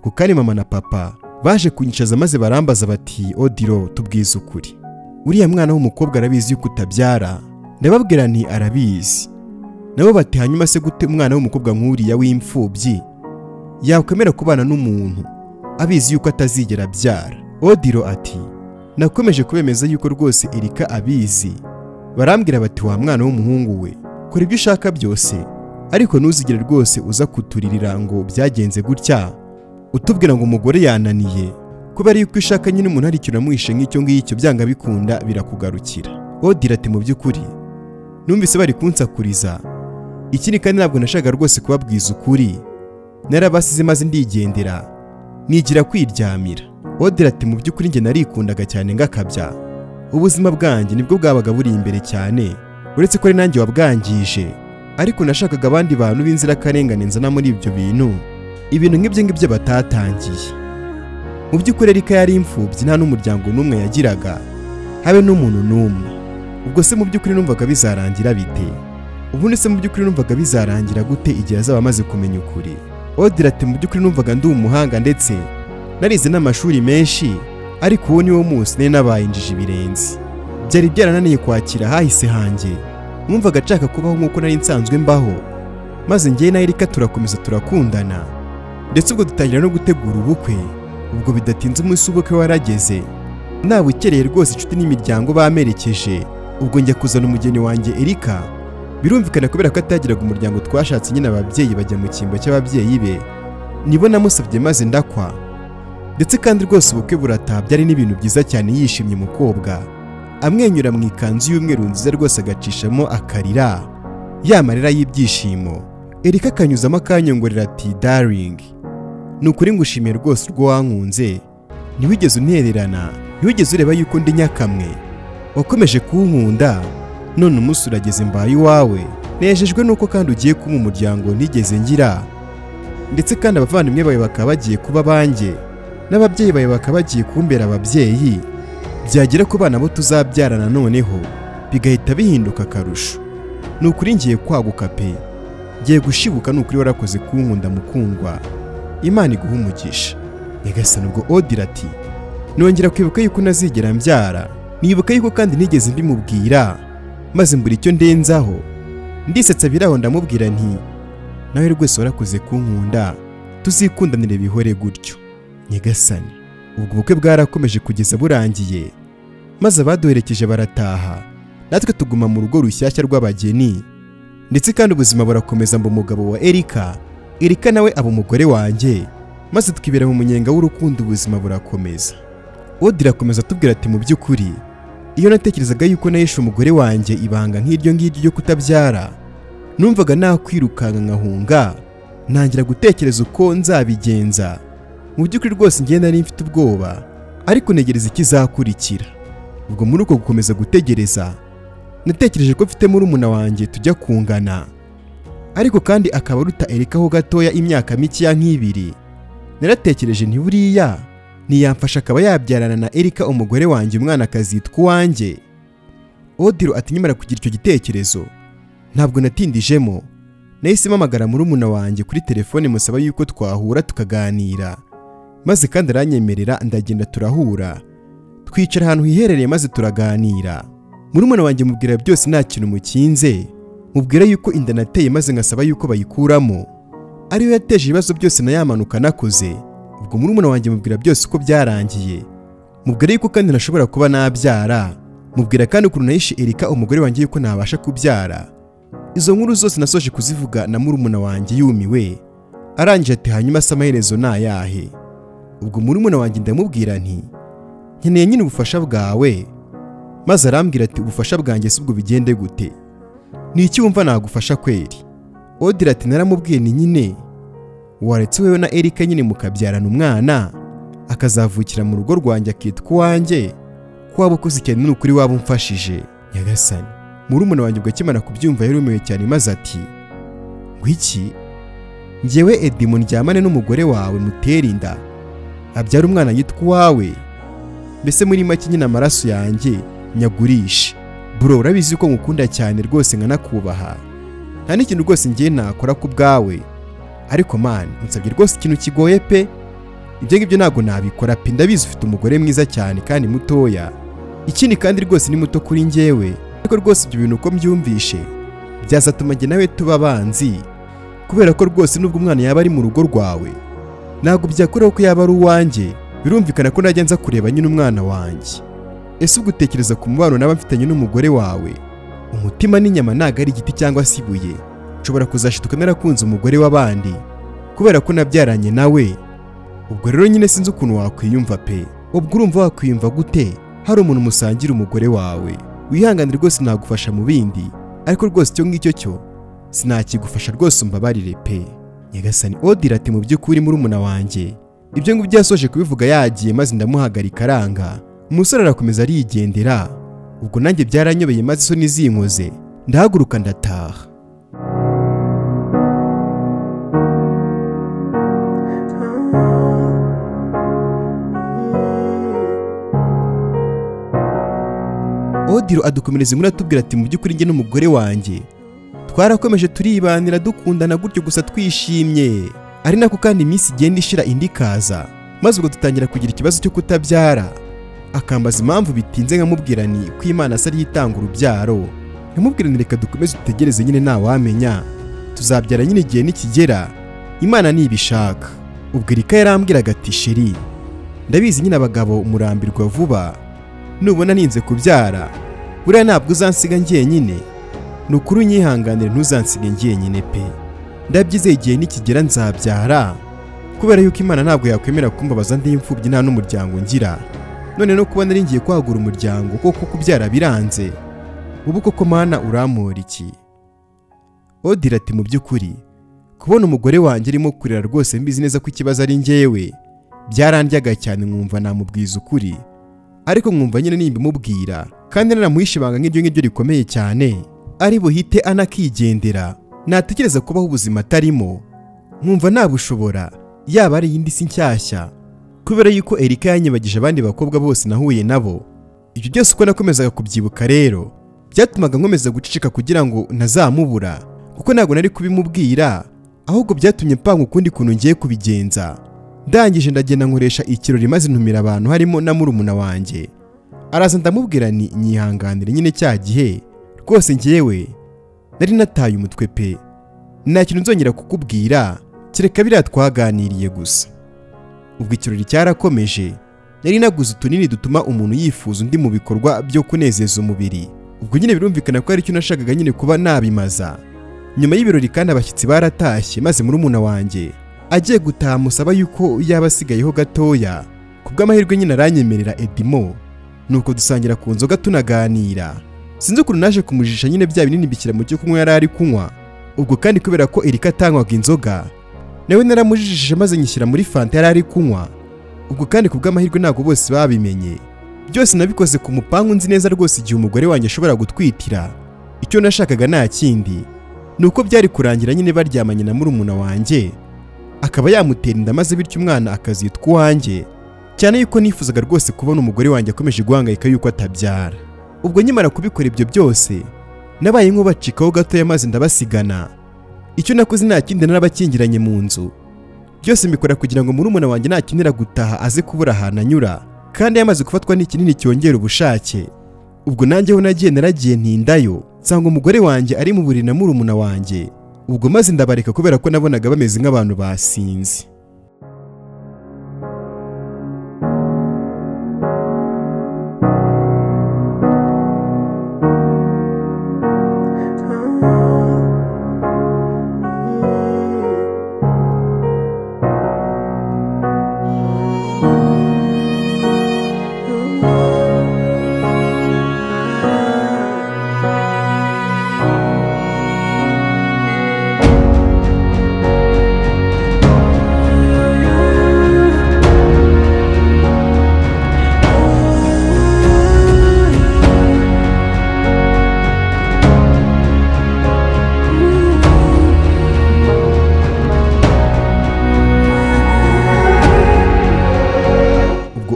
Kuko ari mama na papa baje kunyicaza maze barambaza bati Odilo, tubwize ukuri, uriya mwana w'umukobwa arabizi yuko utabyara? Ndababwira nti arabizi. Nabo bati hanyuma se gute umwana w'umukobwa nk'uriya w'imfubyi yakwemera kubana n'umuntu abizi yuko atazigera abyara? Odilo ati Nakomeje kubemeza yuko rwose Erika abizi. Barambwira bati wa mwana w'umuhungu we, kora ibyo ushaka byose, ariko ntuzigere rwose uza kuturirira ngo byagenze gutya, utubwira ngo umugore yananiye. Kubera yuko ushaka nyine umuntu hari ikintu amwishe nk'icyo ngicyo, byanga bikunda birakugarukira. Odile ati mu by'ukuri numvise bari kunsakuriza, ikindi kandi ntabwo nashakaga rwose kubabwiza ukuri, narabasize maze ndigendera nigira kwiryamira. Odile ati mu by'ukuri njye narikundaga cyane ngakabya, ubuzima bwanjye nibwo bwabaga buri imbere cyane, uretse ko ari nanjye wabwangije, ariko nashakaga abandi bantu b'inzirakarengane nzana muri ibyo bintu, ibintu nk'ibyo ngibyo batatangiye. Mu by'ukuri Erika yari imfubyi, nta n'umuryango n'umwe yagiraga, habe n'umuntu n'umwe. Ubwo se mu by'ukuri numvaga bizarangira bite? Ubundi se mu by'ukuri numvaga bizarangira gute igihe azaba amaze kumenya ukuri? Odile ati mu by'ukuri numvaga ndi umuhanga ndetse narize n'amashuri menshi, ariko uwo niwo munsi nari nabaye injiji birenze. Byari byarananiye kwakira hahise hanjye, numvaga nshaka kubaho nk'uko nari nsanzwe mbaho. Maze njye na Erika turakomeza turakundana, ndetse ubwo dutangira no gutegura ubukwe. Ubwo bidatinze umunsi w'ubukwe warageze, nabukereye rwose inshuti n'imiryango bamerekeje. Ubwo njya kuzana umugeni wanjye Erika. Birumvikana kubera ko atagiraga umuryango twashatse nyine ababyeyi bajya mu cyimbo cy'ababyeyi be, nibo namusabye maze ndakwa. Ndetse kandi rwose ubukwe burataha, byari n'ibintu byiza cyane, yishimye umukobwa amwenyura mu ikanzu y'umweru nziza rwose, agacishamo akarira ya marira y'ibyishimo. Erika akanyuzamo akanyongorera ati darling, ni ukuri ngushimiye rwose urwo wankunze, ntiwigeze untererana, ntiwigeze ureba yuko ndi nyakamwe, wakomeje kunkunda, none umunsi urageze mbaye iwawe. Nejejwe nuko kandi ugiye kuba umuryango ntigeze ngira, ndetse kandi abavandimwe bawe bakaba bagiye kuba banjye, n'ababyeyi bawe bakaba bagiye kumbera ababyeyi. Byagera ku bana bo tuzabyarana noneho bigahita bihinduka akarusho. Ni ukuri ngiye kwaguka pe, ngiye gushibuka, ni ukuri warakoze kunkunda mukundwa, Imana iguha umugisha. Nyagasani. Ubwo Odile ati nongera kwibuka yuko nazigera mbyara, nibuka yuko kandi nigeze mbimubwira, maze mbura icyo ndenzaho, ndisetsa biraho ndamubwira nti nawe rwose warakoze kunkunda, tuzikundanire bihore gutyo. Nyagasani. Ubwo ubukwe bwarakomeje kugeza burangiye, maze abaduherekeje barataha, natwe tuguma mu rugo rushyashya rw'abageni. Ndetse kandi ubuzima burakomeza, mba umugabo wa Erika, Erika nawe aba umugore wanjye, maze twibera mu munyenga w'urukundo, ubuzima burakomeza. Odile akomeza atubwira ati mu by'ukuri iyo natekerezaga yuko nahishe umugore wanjye ibanga nk'iryo ngiryo ryo kutabyara, numvaga nakwirukanka nkahunga, ntangira gutekereza uko nzabigenza. Mu by'ukuri rwose njye nari mfite ubwoba, ariko ntegereza ikizakurikira. Ubwo muri uko gukomeza gutegereza, natekereje ko mfite murumuna wanjye tujya kungana, ariko kandi akaba aruta Erika ho gatoya imyaka mikeya nk'ibiri. Naratekereje nti buriya ntiyamfasha akaba yabyarana na Erika umugore wanjye, umwana akazitwa uwanjye. Odile ati nyamara kugira icyo gitekerezo ntabwo natindijemo, nahise mpamagara murumuna wanjye kuri telefone musaba yuko twahura tukaganira, maze kandi aranyemerera, ndagenda turahura, twicara ahantu hiherereye maze turaganira. Murumuna wanjye mubwira byose nta kintu mukinze, mubwira yuko inda nateye maze ngasaba yuko bayikuramo, ariyo yateje ibibazo byose na yamanuka nakoze. Ubwo murumuna wanjye mubwira byose uko byarangiye, mubwira yuko kandi nashobora kuba nabyara, mubwira kandi ukuntu nahishe Erika umugore wanjye yuko ntabasha kubyara. Izo nkuru zose nasoje kuzivuga na murumuna wanjye yumiwe, arangije ati hanyuma se amaherezo ni ayahe? Ubwo murumuna wanjye ndamubwira nti nkeneye nyine ubufasha bwawe, maze arambwira ati ubufasha bwanjye si ubwo bigende gute? Ni iki wumva nagufasha kweri? Odile ati naramubwiye ni nyine waretse wewe na Erika nyine mukabyarana umwana akazavukira mu rugo rwanjye akitwa uwanjye, ko waba ukoze cyane n'ukuri waba umfashije. Nyagasani. Murumuna wanjye ubwo akimara kubyumva yarumiwe cyane, maze ati ngwiki, njyewe Edimo ndyamane n'umugore wawe mutere inda abyara umwana yitwa uwawe, mbese muri make nyine amaraso yanjye nyagurishe. Bro urabizi ko ngukunda cyane rwose nkanakubaha, nta n'ikintu rwose ngiye nakora ku bwawe, ariko man unsabye rwose ikintu kigoye pe, ibyo ngibyo ntabwo nabikora pe, ndabizi ufite umugore mwiza cyane kandi mutoya, ikindi kandi rwose ni muto kuri njyewe, ariko rwose ibyo bintu uko mbyumvishe byazatuma njye nawe tuba abanzi, kubera ko rwose nubwo umwana yaba ari mu rugo rwawe ntabwo byakuraho ko yaba ari uwanjye, birumvikana ko najya nza kureba nyine umwana wanjye. Ese ubwo utekereza ku mubano naba mfitanye n'umugore wawe? Umutima n'inyama ntago ari igiti cyangwa se ibuye. Nshobora kuzashituka narakunze umugore w'abandi kubera ko nabyaranye nawe. Ubwo rero nyine sinzi ukuntu wakwiyumva pe. Ubwo urumva wakwiyumva gute hari umuntu musangira umugore wawe? Wihangane rwose nagufasha mu bindi, ariko rwose icyo ngicyo cyo sinakigufasha rwose, umbabarire pe. Nyagasani Odile ati mu by'ukuri murumuna wanjye ibyo ngibyo yasoje kubivuga yagiye, maze ndamuhagarika aranga. Umusore arakomeza arigendera. Ubwo nanjye byaranyobeye maze isoni zinkoze, ndahaguruka ndataha. Odilo adukomereza inkuru atubwira ati mu by'ukuri njye n'umugore wanjye twarakomeje turibanira dukundana gutyo gusa twishimye, ari nako kandi iminsi igenda ishira indi ikaza, maze ubwo dutangira kugira ikibazo cyo kutabyara. Akambaza impamvu bitinze, nkamubwira ni ko Imana se ariyo itanga urubyaro, nkamubwira ni reka dukomeze dutegereze nyine ntawamenya, tuzabyara nyine igihe nikigera, Imana nibishaka. Ubwo Erika yarambwiraga ati sheri, ndabizi nyine abagabo murambirwa vuba, nubona ninze kubyara buriya ntabwo uzansiga njyenyine, ni ukuri unyihanganire ntuzansige njyenyine pe, ndabyizeye igihe nikigera nzabyara, kubera yuko Imana ntabwo yakwemera kumbabaza ndi imfubyi nta n'umuryango ngira. None no kuba nari ngiye kwagura umuryango koko kubyara biranze, ubu koko Mana urampora iki? Odile ati mu by'ukuri kubona umugore wanjye arimo kurira rwose mbizi neza ko ikibazo ari njyewe, byarandyaga cyane, nkumva namubwiza ukuri, ariko nkumva nyine nimbimubwira kandi naramuhishe ibanga nk'iryo ngiryo rikomeye cyane, ari buhite anakigendera. Natekereza kubaho ubuzima atarimo nkumva nabushobora, yaba ari iyindi si nshyashya, kubera yuko Erika yanyibagije abandi bakobwa bose nahuye nabo. Ibyo byose uko nakomezaga kubyibuka rero byatumaga nkomeza guceceka kugira ngo ntazamubura, kuko ntabwo nari kubimubwira, ahubwo byatumye mpanga ukundi kuntu ngiye kubigenza. Ndangije ndagenda nkoresha ikirori maze ntumira abantu harimo na murumuna wanjye. Araza ndamubwira ni nyihanganire nyine cya gihe rwose njyewe nari nataye umutwe pe, nta kintu nzongera kukubwira kereka biriya twaganiriye gusa. Ubwo ikirori cyarakomeje, nari naguze utunini dutuma umuntu yifuza undi mu bikorwa byo kunezeza umubiri. Ubwo nyine birumvikana ko ari cyo nashakaga nyine kuba nabimaza. Nyuma y'ibirori kandi abashyitsi baratashye, maze murumuna wanjye agiye gutaha musaba yuko yaba asigayeho gatoya. Kubw'amahirwe nyine aranyemerera Edimo, nuko dusangira ku nzoga tunaganira. Sinzi ukuntu naje kumujisha nyine bya binini bishyira mu cyo kunywa yari ari kunywa. Ubwo kandi kubera ko Erika atanywaga inzoga, nawe naramujijije maze nyishyira muri fanta yari ari kunywa. Ubwo kandi kubw'amahirwe ntabwo bose babimenye. Byose nabikoze ku mupangu nzi neza rwose igihe umugore wanjye ashobora gutwitira. Icyo nashakaga nta kindi, nuko byari kurangira nyine baryamanye na murumuna wanjye, akaba yamutera inda maze bityo umwana akazitwa uwanjye, cyane yuko nifuzaga rwose kubona umugore wanjye akomeje guhangayika yuko atabyara. Ubwo nkimara kubikora ibyo byose, nabaye nk'ubacikaho gatoya maze ndabasigana. Icyo nakoze nta kindi, narabakingiranye mu nzu. Byose mbikora kugira ngo murumuna wanjye nakenera gutaha aze kubura ahantu anyura, kandi yamaze gufatwa n'ikinini cyongera ubushake. Ubwo nanjye ho nagiye naragiye ntindayo, nsanga umugore wanjye ari mu buriri na murumuna wanjye. Ubwo maze ndabareka kubera ko nabonaga bameze nk'abantu basinze.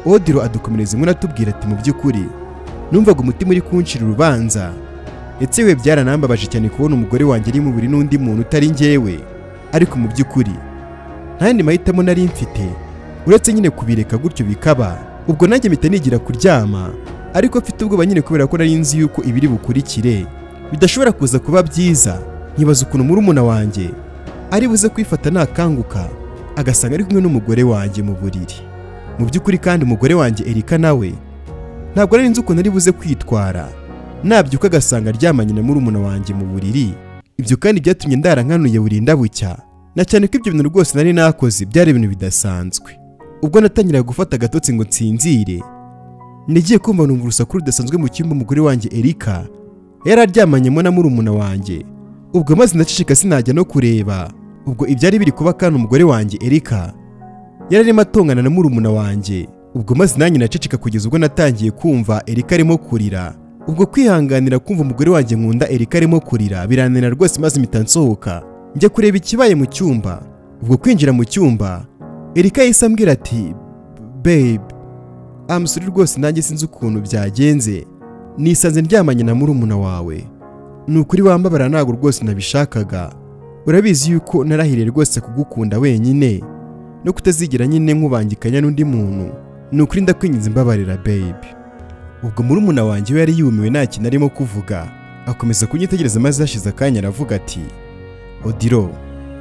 Odilo adukomereza inkuru atubwira ati mu by'ukuri numvaga umutima uri kunshira urubanza, ndetse we byaranambabaje cyane kubona umugore wanjye ari mu buriri n'undi muntu utari njyewe, ariko mu by'ukuri nta yandi mahitamo nari mfite uretse nyine kubireka gutyo bikaba. Ubwo nanjye mpita nigira kuryama, ariko mfite ubwoba nyine kubera ko nari nzi yuko ibiri bukurikire bidashobora kuza kuba byiza. Nkibaza ukuntu murumuna wanjye ari buze kwifata nakanguka agasanga ari kumwe n'umugore wanjye mu buriri. Mu by'ukuri kandi umugore wanjye Erika nawe Ntabwo nari nzi ukuntu ari buze kwitwara, nabyuka agasanga aryamanye na murumuna wanjye mu buriri. Ibyo kandi byatumye ndara nkanuye burinda bucya, na cyane ko ibyo bintu rwose nari nakoze byari ibintu bidasanzwe. Ubwo natangiraga gufata agatotsi ngo nsinzire, nagiye kumva numva urusaku rudasanzwe mu cyumba umugore wanjye Erika yari aryamanyemo na murumuna wanjye. Ubwo maze ndaceceka sinajya no kureba. Ubwo ibyari biri kuba kandi umugore wanjye Erika yari arimo atongana na murumuna wanjye. Ubwo maze nanjye naceceka kugeza ubwo natangiye kumva Erika arimo kurira. Ubwo kwihanganira kumva umugore wanjye nkunda Erika arimo kurira birananira rwose, maze mpita nsohoka njya kureba ikibaye mu cyumba. Ubwo kwinjira mu cyumba, Erika yahise ambwira ati babe, I'm sorry rwose nanjye sinzi ukuntu byagenze, nisanze ndyamanye na murumuna wawe. Ni ukuri wambabara ntabwo rwose nabishakaga, urabizi yuko narahiriye rwose kugukunda wenyine no kutazigera nyine nkubangikanya n'undi muntu. Ni ukuri ndakwinginze mbabarira babe. Ubwo murumuna wanjye we yari yumiwe nta kintu arimo kuvuga, akomeza kunyitegereza maze hashize akanya aravuga ati Odilo,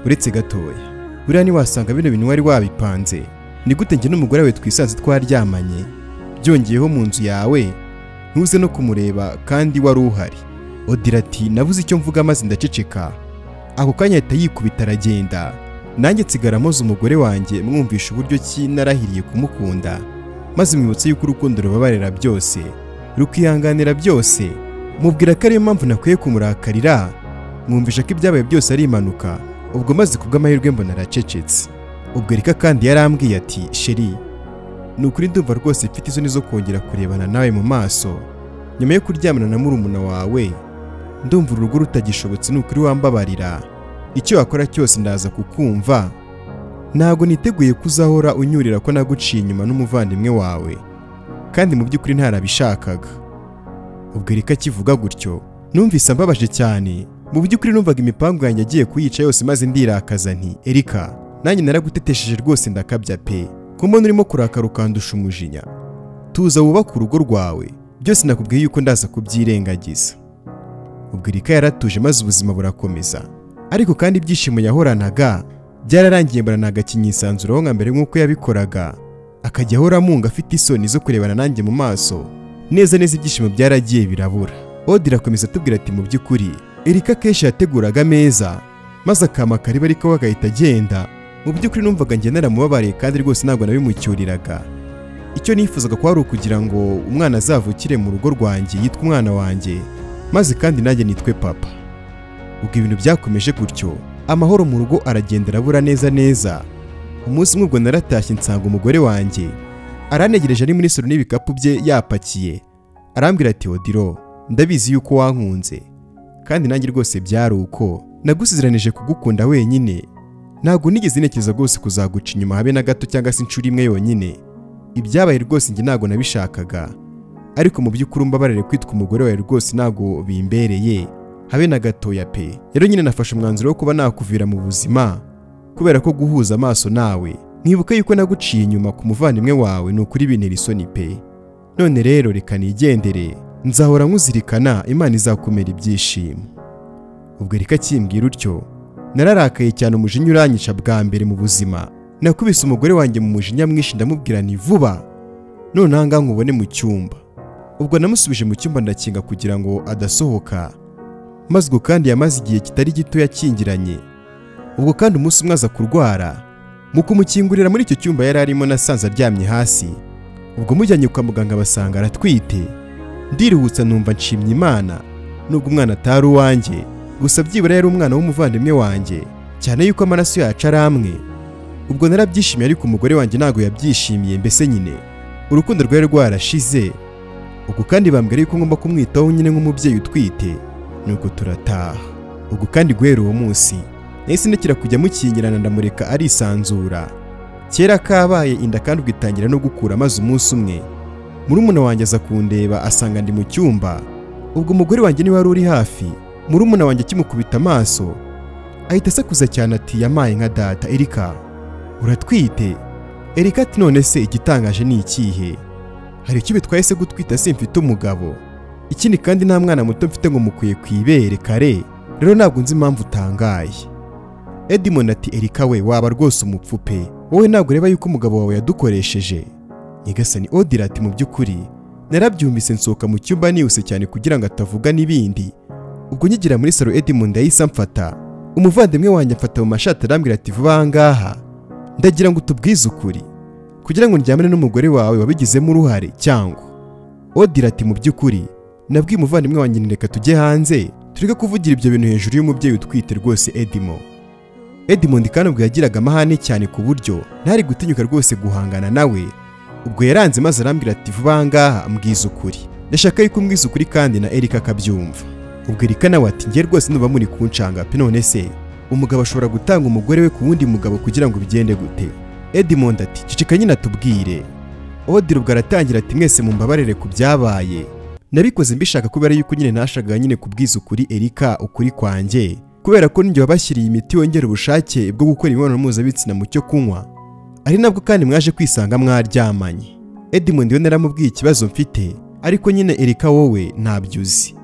uretse gatoya, buriya ntiwasanga bino bintu wari wabipanze. Ni gute njye n'umugore wawe twisanze twaryamanye, byongeyeho mu nzu yawe ntuze no kumureba kandi wari uhari? Odilo ati nabuze icyo mvuga maze ndaceceka. Ako kanya ahita yikubita aragenda, nanjye nsigara mpoza umugore wanjye mwumvisha uburyo ki narahiriye kumukunda, maze mwibutse yuko urukundo rubabarira byose, rukihanganira byose. Mubwira ko ariyo mpamvu nakwiye kumurakarira, mwumvisha ko ibyabaye byose ari impanuka. Ubwo maze kubw'amahirwe mbona aracecetse. Ubwo Erika kandi yarambwiye ati sheri, ni ukuri ndumva rwose mfite isoni zo kongera kurebana nawe mu maso nyuma yo kuryamana na murumuna wawe. Ndumva urugo rutagishobotse, ni ukuri wambabarira, icyo wakora cyose ndaza kukumva. Ntabwo niteguye kuzahora unyurira ko naguciye inyuma n'umuvandimwe wawe, kandi mu by'ukuri ntarabishakaga. Ubwo Erika akivuga gutyo numvise ambabaje cyane. Mu by'ukuri numvaga imipango yanjye agiye kuyica yose, maze ndirakaza nti Erika, nanjye naragutetesheje rwose ndakabya pe, ko mbona urimo kurakara ukandusha umujinya. Tuza wubake urugo rwawe, byose nakubwiye yuko ndaza kubyirengagiza. Ubwo Erika yaratuje maze ubuzima burakomeza, ariko kandi ibyishimo yahoranaga byararangiye mbona nagakinyisanzuraho nka mbere nk'uko yabikoraga, akajya ahora amunga afite isoni zo kurebana nanjye mu maso. Neza neza ibyishimo byaragiye birabura. Odilo akomeza atubwira ati mu by'ukuri Erika kenshi yateguraga ameza maze akama kariba ariko we agahita agenda. Mu by'ukuri numvaga njye naramubabariye kandi rwose ntabwo nabimucyuriraga. Icyo nifuzaga ko ari ukugira ngo umwana azavukire mu rugo rwanjye yitwe umwana wanjye, maze kandi nanjye nitwe papa. Ubwo ibintu byakomeje gutyo, amahoro mu rugo aragenda arabura neza neza. Umunsi umwe ubwo naratashye nsanga umugore wanjye aranegereje ari muri salo n'ibikapu bye yapakiye. Arambwira ati Odilo, ndabizi yuko wankunze kandi nanjye rwose byari uko nagusezeranije kugukunda wenyine. Ntabwo nigeze ntekereza rwose kuzaguca inyuma habe na gato cyangwa se inshuro imwe yonyine. Ibyabaye rwose njye ntabwo nabishakaga, ariko mu by'ukuri umbabarire kwitwa umugore wawe rwose ntabwo bimbereye habe na gatoya pe. Rero nyine nafashe umwanzuro wo kuba nakuvira mu buzima kubera ko guhuza amaso nawe nkibuka yuko naguciye inyuma ku muvandimwe wawe ni ukuri bintera isoni pe. None rero reka nigendere, nzahora nkuzirikana, Imana izakumera ibyishimo. Ubwo Erika akimbwira utyo nararakaye cyane, umujinya uranyica bwa mbere mu buzima. Nakubise umugore wanjye mu mujinya mwinshi ndamubwira nti vuba none aha ngaha nkubone mu cyumba. Ubwo namusubije mu cyumba ndakinga kugira ngo adasohoka, maze ubwo kandi yamaze igihe kitari gito yakingiranye. Ubwo kandi umunsi umwe aza kurwara, mu kumukingurira muri icyo cyumba yari arimo nasanze aryamye hasi. Ubwo mujyanye kwa muganga basanga aratwite. Ndiruhutsa numva nshimye Imana, nubwo umwana atari uwanjye, gusa byibura yari umwana w'umuvandimwe wanjye, cyane yuko amaraso yacu ari amwe. Ubwo narabyishimiye ariko umugore wanjye ntabwo yabyishimiye, mbese nyine urukundo rwari rwarashize. Ubwo kandi bambwira yuko ngomba kumwitaho nyine nk'umubyeyi utwite, nuko turataha. Ubwo kandi guhera uwo munsi nahise ndekera kujya mukingirana ndamureka arisanzura. Kera kabaye inda kandi ubwitangira no gukura, maze umunsi umwe murumuna wanjye aza kundeba asanga ndi mu cyumba. Ubwo umugore wanjye niwe wari uri hafi, murumuna wanjye akimukubita amaso ahita asakuza cyane ati yamaye nka data, Erika uratwite? Erika ati none se igitangaje ni ikihe? Hari icyo bitwaye se gutwita simfite umugabo? Ikindi kandi nta mwana muto mfite ngo mukwiye kwibere kare, rero ntabwo nzi impamvu utangaye. Edmond ati Erika we waba rwose umupfu pe, wowe ntabwo ureba yuko umugabo wawe yadukoresheje. Nyagasani Odilo ati mu by'ukuri Narabyumvise nsohoka mu cyumba nihuse cyane kugira ngo atavuga n'ibindi. Ubwo nkigira muri salo Edmond yahise amfata, umuvandimwe wanjye amfata mu mashati arambwira ati vuba aha ngaha ndagira ngo utubwize ukuri kugira ngo ndyamane n'umugore wawe wabigizemo uruhare cyangwa. Odile ati mu by'ukuri nabwiye umuvandimwe wanjye reka tujye hanze tureke kuvugira ibyo bintu hejuru y'umubyeyi utwite rwose Edimo. Edmond kandi ubwo yagiraga amahane cyane ku buryo ntari gutinyuka rwose guhangana nawe. Ubwo yaranze maze arambwira ati vuba aha ngaha mbwiza ukuri, ndashaka yuko umbwiza ukuri kandi na Erika akabyumva. Ubwo Erika nawe ati njye rwose nuba muri kuncanga pe, none se umugabo ashobora gutanga umugore we ku wundi mugabo kugira ngo bigende gute? Edmond ati ceceka nyine atubwire. Odile ubwo aratangira ati mwese mumbabarire ku byabaye, nabikoze mbishaka kubera yuko nyine nashakaga nyine kubwiza ukuri Erika ukuri kwanjye, kubera ko ninjye wabashyiriye imiti yongera ubushake bwo gukora imibonano mpuzabitsina mu cyo kunywa, ari nabwo kandi mwaje kwisanga mwaryamanye. Edmond we naramubwiye ikibazo mfite, ariko nyine Erika wowe ntabyo uzi.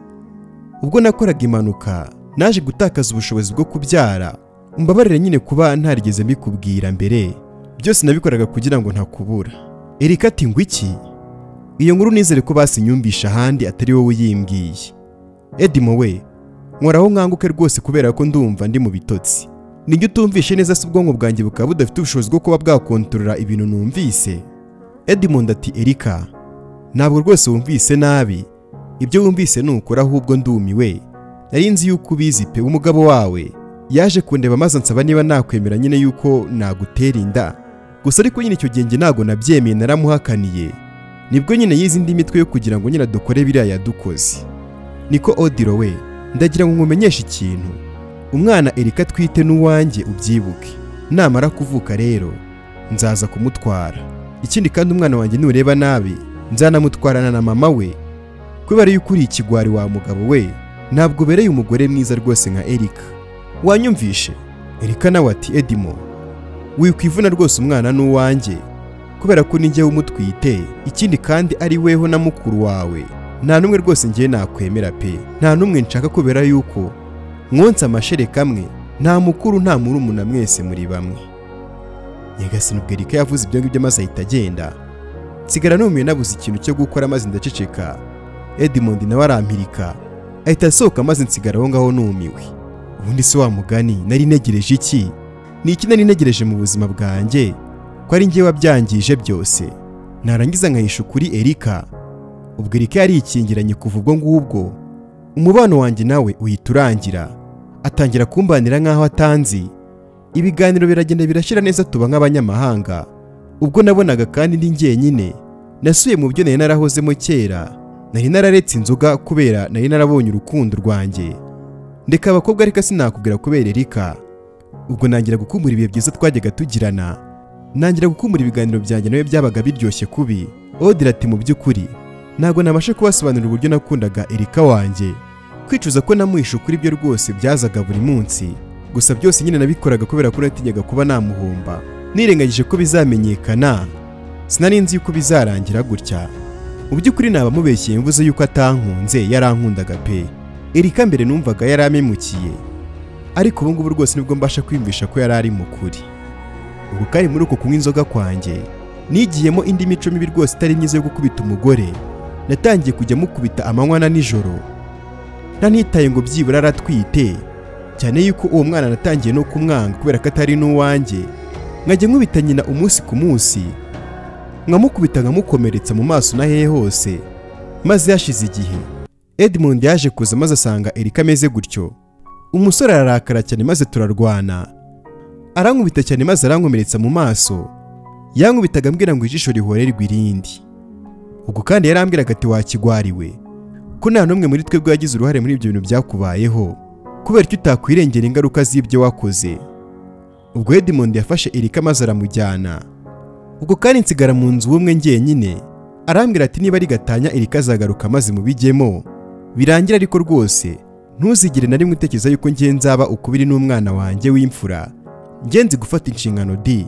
Ubwo nakoraga impanuka naje gutakaza ubushobozi bwo kubyara, umbabarire nyine kuba ntarigeze mbikubwira mbere, byose nabikoraga kugira ngo ntakubura. Erika ati ngo iki? Iyo nkuru nizere ko basinyumvisha ahandi atari wowe uyimbwiye. Edimo we nkoraho nkanguke rwose kubera ko ndumva ndi mu bitotsi. Ninjye utumvishe neza se ubwonko bwanjye bukaba budafite ubushobozi bwo kuba bwakontorora ibintu numvise. Edmond ati Erika ntabwo rwose wumvise nabi, ibyo wumvise ni ukuri ahubwo ndumiwe. Nari nzi yuko ubizi pe, umugabo wawe yaje kundeba maze ansaba niba nakwemera nyine yuko nagutera inda, gusa ariko nyine icyo gihe njye ntago nabyemeye naramuhakaniye. Nibwo nyine yize indi mitwe yo kugira ngo nyine dukore biriya yadukoze. Niko Odile we ndagira ngo nkumenyeshe ikintu, umwana Erika twite n'uwanjye ubyibuke, namara kuvuka rero nzaza kumutwara. Ikindi kandi umwana wanjye nureba nabi nzanamutwarana na mama we, kubera yuko uri ikigwari wa mugabo we, ntabwo ubereye umugore mwiza rwose nka Erika. Wanyumvishe? Erika nawe ati Edimo wikwivuna rwose umwana n'uwanjye kubera ko ninjye umutwite, ikindi kandi ari weho na mukuru wawe, nta numwe rwose ngiye nakwemera pe, nta numwe nshaka kubera yuko mwonsa amashereka amwe, nta mukuru nta murumuna mwese muri bamwe. Nyagasani ubwo Erika yavuze ibyo ngibyo maze ahita agenda, nsigara numiwe nabuze ikintu cyo gukora maze ndaceceka. Edmond nawe arampirika ahita asohoka maze nsigara aho ngaho numiwe. Ubundi se wa mugani nari ntegereje iki? Ni iki nari ntegereje mu buzima bwanjye ko ari njye wabyangije byose? Narangiza nkahisha ukuri Erika. Ubwo Erika yarikingiranye kuva ubwo ngubwo, umubano wanjye nawe uhita urangira, atangira kumbanira nkaho atanzi. Ibiganiro biragenda birashira neza tuba nk'abanyamahanga. Ubwo nabonaga kandi ndi njyenyine, nasuye mu byo nari narahozemo kera, nari nararetse inzoga kubera nari narabonye urukundo rwanjye, ndeka abakobwa ariko sinakubwira kubera Erika. Ubwo nangira gukumbura ibihe byiza twajyaga tugirana, nangira gukumbura ibiganiro byanjye nawe byabaga biryoshye kubi. Odile ati mu by'ukuri ntabwo nabasha kubasobanurira uburyo nakundaga Erika wanjye, kwicuza ko namuhisha ukuri byo rwose byazaga buri munsi, gusa byose nyine nabikoraga kubera ko natinyaga kuba namuhomba, nirengagije ko bizamenyekana, sinari nzi yuko bizarangira gutya. Mu by'ukuri naba mubeshyeye mvuze yuko atankunze, yarankundaga pe. Erika mbere numvaga yaramemukiye, ariko ubu ngubu rwose nibwo mbasha kwiyumvisha ko yari ari mukuri. Ubwo kandi muri uko kunywa inzoga kwanjye nigiyemo indi mico mibi rwose itari myiza yo gukubita umugore. Natangiye kujya mukubita amanywa na nijoro, ntanitaye ngo byibura aratwite, cyane yuko uwo mwana natangiye no kumwanga kubera ko atari n'uwanjye. Nkajya nkubita nyina umunsi ku munsi, nkamukubita nkamukomeretsa mu maso na hehe hose. Maze yashize igihe Edmond yaje kuza maze asanga Erika ameze gutyo. Umusore ararakara cyane maze turarwana, arankubita cyane maze arankomeretsa mu maso. Yankubitaga ambwira ngo ijisho rihorerwe irindi. Ubwo kandi yarambwiraga ati wakigwariwe ko nta n'umwe muri twebwe wagize uruhare muri ibyo bintu byakubayeho, kubera ko utakwirengera ingaruka z'ibyo wakoze. Ubwo Edmond yafashe Erika maze aramujyana. Ubwo kandi nsigara mu nzu ubumwe njyenyine, arambwira ati niba ari gatanya Erika azagaruka maze mubijyemo birangira, ariko rwose ntuzigire na rimwe utekereza yuko ngiye nzaba ukubiri n'umwana wanjye w'imfura, ngiye nzi gufata inshingano di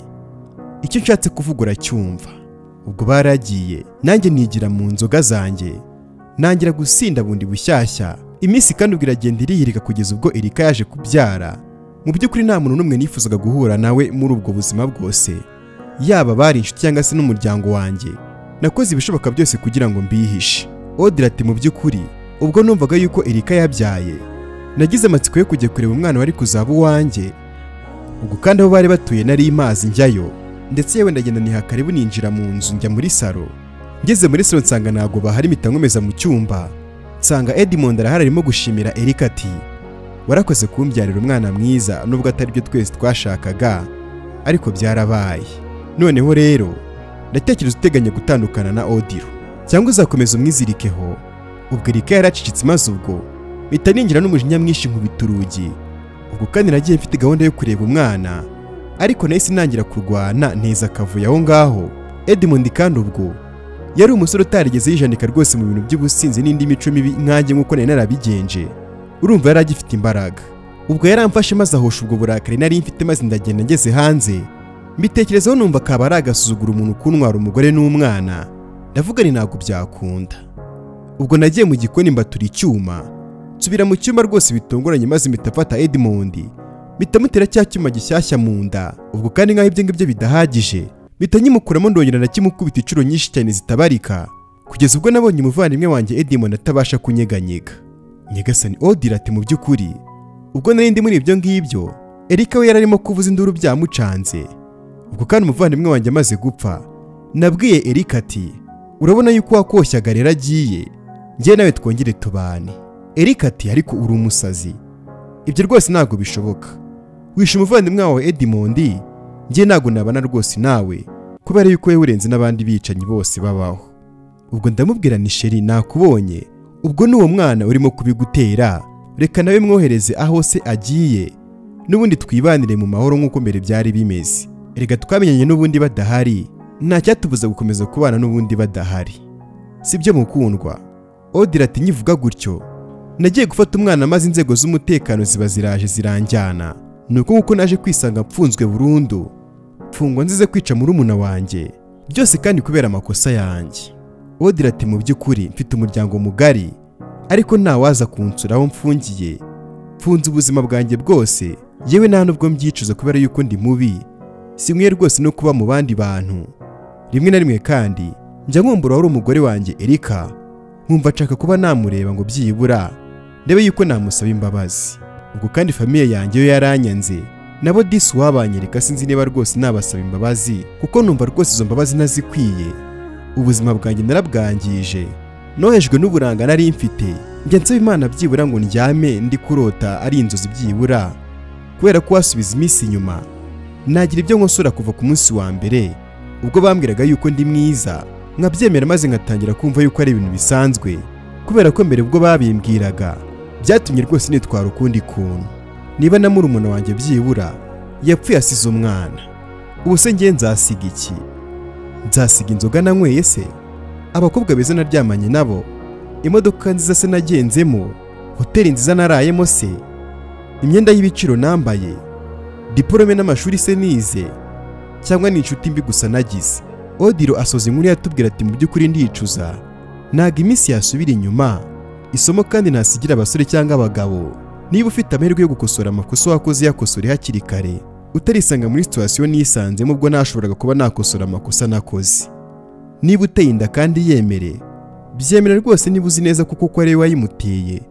icyo nshatse kuvuga uracyumva. Ubwo baragiye nanjye nigira mu nzoga zanjye, nangira gusinda bundi bushyashya. Iminsi kandi ubwo iragenda irihirika kugeza ubwo Erika yaje kubyara. Mu by'ukuri nta muntu n'umwe nifuzaga guhura nawe muri ubwo buzima bwose, yaba bari inshuti cyangwa se n'umuryango wanjye. Nakoze ibishoboka byose kugira ngo mbihishe. Odile ati mu by'ukuri ubwo numvaga yuko Erika yabyaye, nagize amatsiko yo kujya kureba umwana wari kuzaba uwanjye. Ubwo kandi aho bari batuye nari imazi njyayo, ndetse yewe ndagenda niha karibu ninjira mu nzu njya muri salo. Ngeze muri salo nsanga ntago bahari, mpita nkomeza mu cyumba nsanga Edmond arahari arimo gushimira Erika ati warakoze kumbyarira umwana mwiza, nubwo atari byo twese twashakaga ariko byarabaye. Noneho rero ndatekereza uteganya gutandukana na Odilo cyangwa uzakomeza umwizirikeho. Ubwo Erika yaracicitse maze ubwo mpita ninjira n'umujinya mwinshi nkubita urugi. Ubwo kandi nagiye mfite gahunda yo kureba umwana, ariko nahise nangira kurwana neza akavuye aho ngaho. Edmond kandi ubwo yari umusore utarigeze yijanika rwose mu bintu by'ubusinzi n'indi mico mibi nkanjye nk'uko nari narabigenje. Urumva yari agifite imbaraga. Ubwo yaramfashe maze ahosha ubwo burakari nari mfite, maze ndagenda ngeze hanze mbitekerezaho numva kaba ari agasuzugura umuntu kuntwara umugore n'umwana. Ndavuga ni ntabwo byakunda. Ubwo nagiye mu gikoni mbatura icyuma, nsubira mu cyumba rwose bitunguranye, maze mpita mfata Edmond mpita mutera cya cyuma gishyashya mu nda. Ubwo kandi nkaho ibyo ngibyo bidahagije, mpita nyimukuramo ndongera ndakimukubita inshuro nyinshi cyane zitabarika, kugeza ubwo nabonye umuvandimwe wanjye Edmond atabasha kunyeganyega. Nyagasani Odile ati mu by'ukuri ubwo nari ndi muri ibyo ngibyo, Erika we yararimo kuvuza induru byamucanze. Ubwo kandi umuvandimwe wanjye amaze gupfa, nabwiye Erika ati urabona yuko wakoshyaga rero agiye, njye nawe twongere tubane. Erika ati ariko uri umusazi, ibyo rwose ntabwo bishoboka. Wishe umuvandimwe wawe Edmond, njye ntabwo nabana rwose nawe kubera yuko wewe urenze n'abandi bicanyi bose babaho. Ubwo ndamubwira ni sheri nakubonye, ubwo n'uwo mwana urimo kubigutera, reka nawe mwohereze aho se agiye, n'ubundi twibanire mu mahoro nk'uko mbere byari bimeze. Erega twamenyanye n'ubundi badahari, nta cyatubuza gukomeza kubana n'ubundi badahari, sibyo mukundwa? Odile ati nyivuga gutyo nagiye gufata umwana maze inzego z'umutekano ziba ziraje ziranjyana. Nuko kuko naje kwisanga mfunzwe burundu, mfungwa nzize kwica murumuna wanjye, byose kandi kubera amakosa yanjye. Odile ati mu by'ukuri mfite umuryango mugari, ariko ntawaza kunsura aho mfungiye. Mfunze ubuzima bwanjye bwose, yewe nta nubwo mbyicuza kubera yuko ndi mubi, sinkwiye rwose no kuba mu bandi bantu. Rimwe na rimwe kandi njya nkumbura wari umugore wanjye Erika, nkumva nshaka kuba namureba ngo byibura ndebe yuko namusaba imbabazi. Ubwo kandi famiye yanjye yo yaranyanze, nabo disi wabanyereka sinzi niba rwose nabasaba imbabazi, kuko numva rwose izo mbabazi ntazikwiye. Ubuzima bwanjye narabwangije, nohejwe n'uburanga nari mfite, njya nsaba Imana byibura ngo ndyame ndi kurota ari inzozi byibura, kubera ko wasubiza iminsi inyuma nagira ibyo nkosora kuva ku munsi wa mbere ubwo bambwiraga yuko ndi mwiza, nkabyemera maze nkatangira kumva yuko ari ibintu bisanzwe, kubera ko mbere ubwo babimbwiraga byatumye rwose nitwara ukundi kuntu. Niba na murumuna wanjye byibura yapfuye asize umwana, ubu se ngiye nzasiga iki? Nzasiga inzoga nanyweye se? Abakobwa beza naryamanye nabo? Imodoka nziza se nagenzemo? Hoteli nziza narayemo se? Imyenda y'ibiciro nambaye? Diporome n'amashuri se nize? Cyangwa ni inshuti mbi gusa nagize? Odilo asoza inkuru yatubwira ati mu by'ukuri ndicuza, ntago iminsi yasubira inyuma. Isomo kandi ntasigira abasore cyangwa abagabo, niba ufite amahirwe yo gukosora amakosa wakoze yakosore hakiri kare, utarisanga muri situation nisanzemo ubwo nashoboraga kuba nakosora amakosa nakoze. Niba uteye inda kandi yemere, byemere rwose niba uzi neza kuko ko ari we wayimuteye.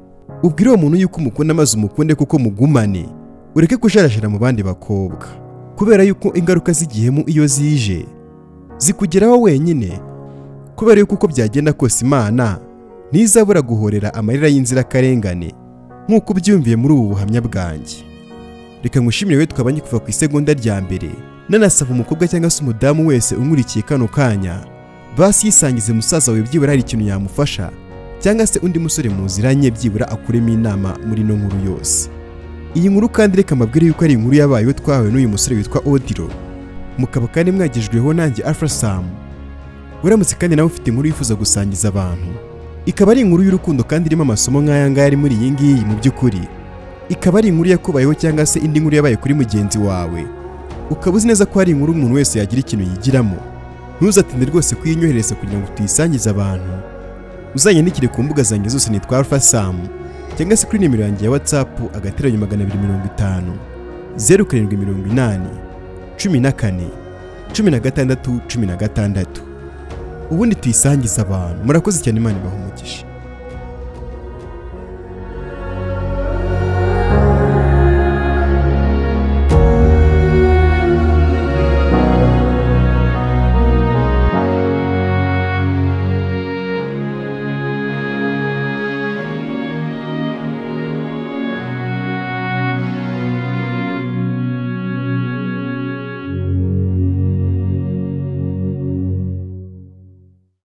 Ubwire uwo muntu yuko umukunda maze umukunde kuko mugumane, ureke kujarajara mu bandi bakobwa, kubera yuko ingaruka z'igihemu iyo zije zikugeraho wenyine. Kubera yuko uko byagenda kose Imana ntizabura guhorera amarira y'inzirakarengane nk'uko ubyumviye muri ubu buhamya bwanjye. Reka ngushimire we twabanye kuva ku isegonda rya mbere, nanasaba umukobwa cyangwa se umudamu wese unkurikiye kano kanya, basi yisangize musaza wawe byibura hari ikintu yamufasha, cyangwa se undi musore muziranye byibura akuremo inama muri ino nkuru yose. Iyi nkuru kandi reka mbabwire yuko ari inkuru yabayeho twahawe n'uyu musore witwa Odilo, mukaba kandi mwagejweho nanjye Alpha Sam. Uramutse kandi nawe ufite inkuru yifuza gusangiza abantu, ikaba ari inkuru y'urukundo kandi irimo amasomo nk'aya ngaya ari muri iyi ngiyi, mu by'ukuri ikaba ari inkuru yakubayeho cyangwa se indi nkuru yabaye kuri mugenzi wawe, ukaba uzi neza ko ari inkuru umuntu wese yagira ikintu yigiramo, ntuzatinde rwose kuyinyohereza kugira ngo tuyisangize abantu. Uzanyandikire ku mbuga zanjye zose nitwa Alpha Sam, cyangwa se kuri nimero yanjye ya WhatsApp *250 0780 14 16 16. Ubundi tuyisangize abantu. Murakoze cyane, Imana ibahe umugisha.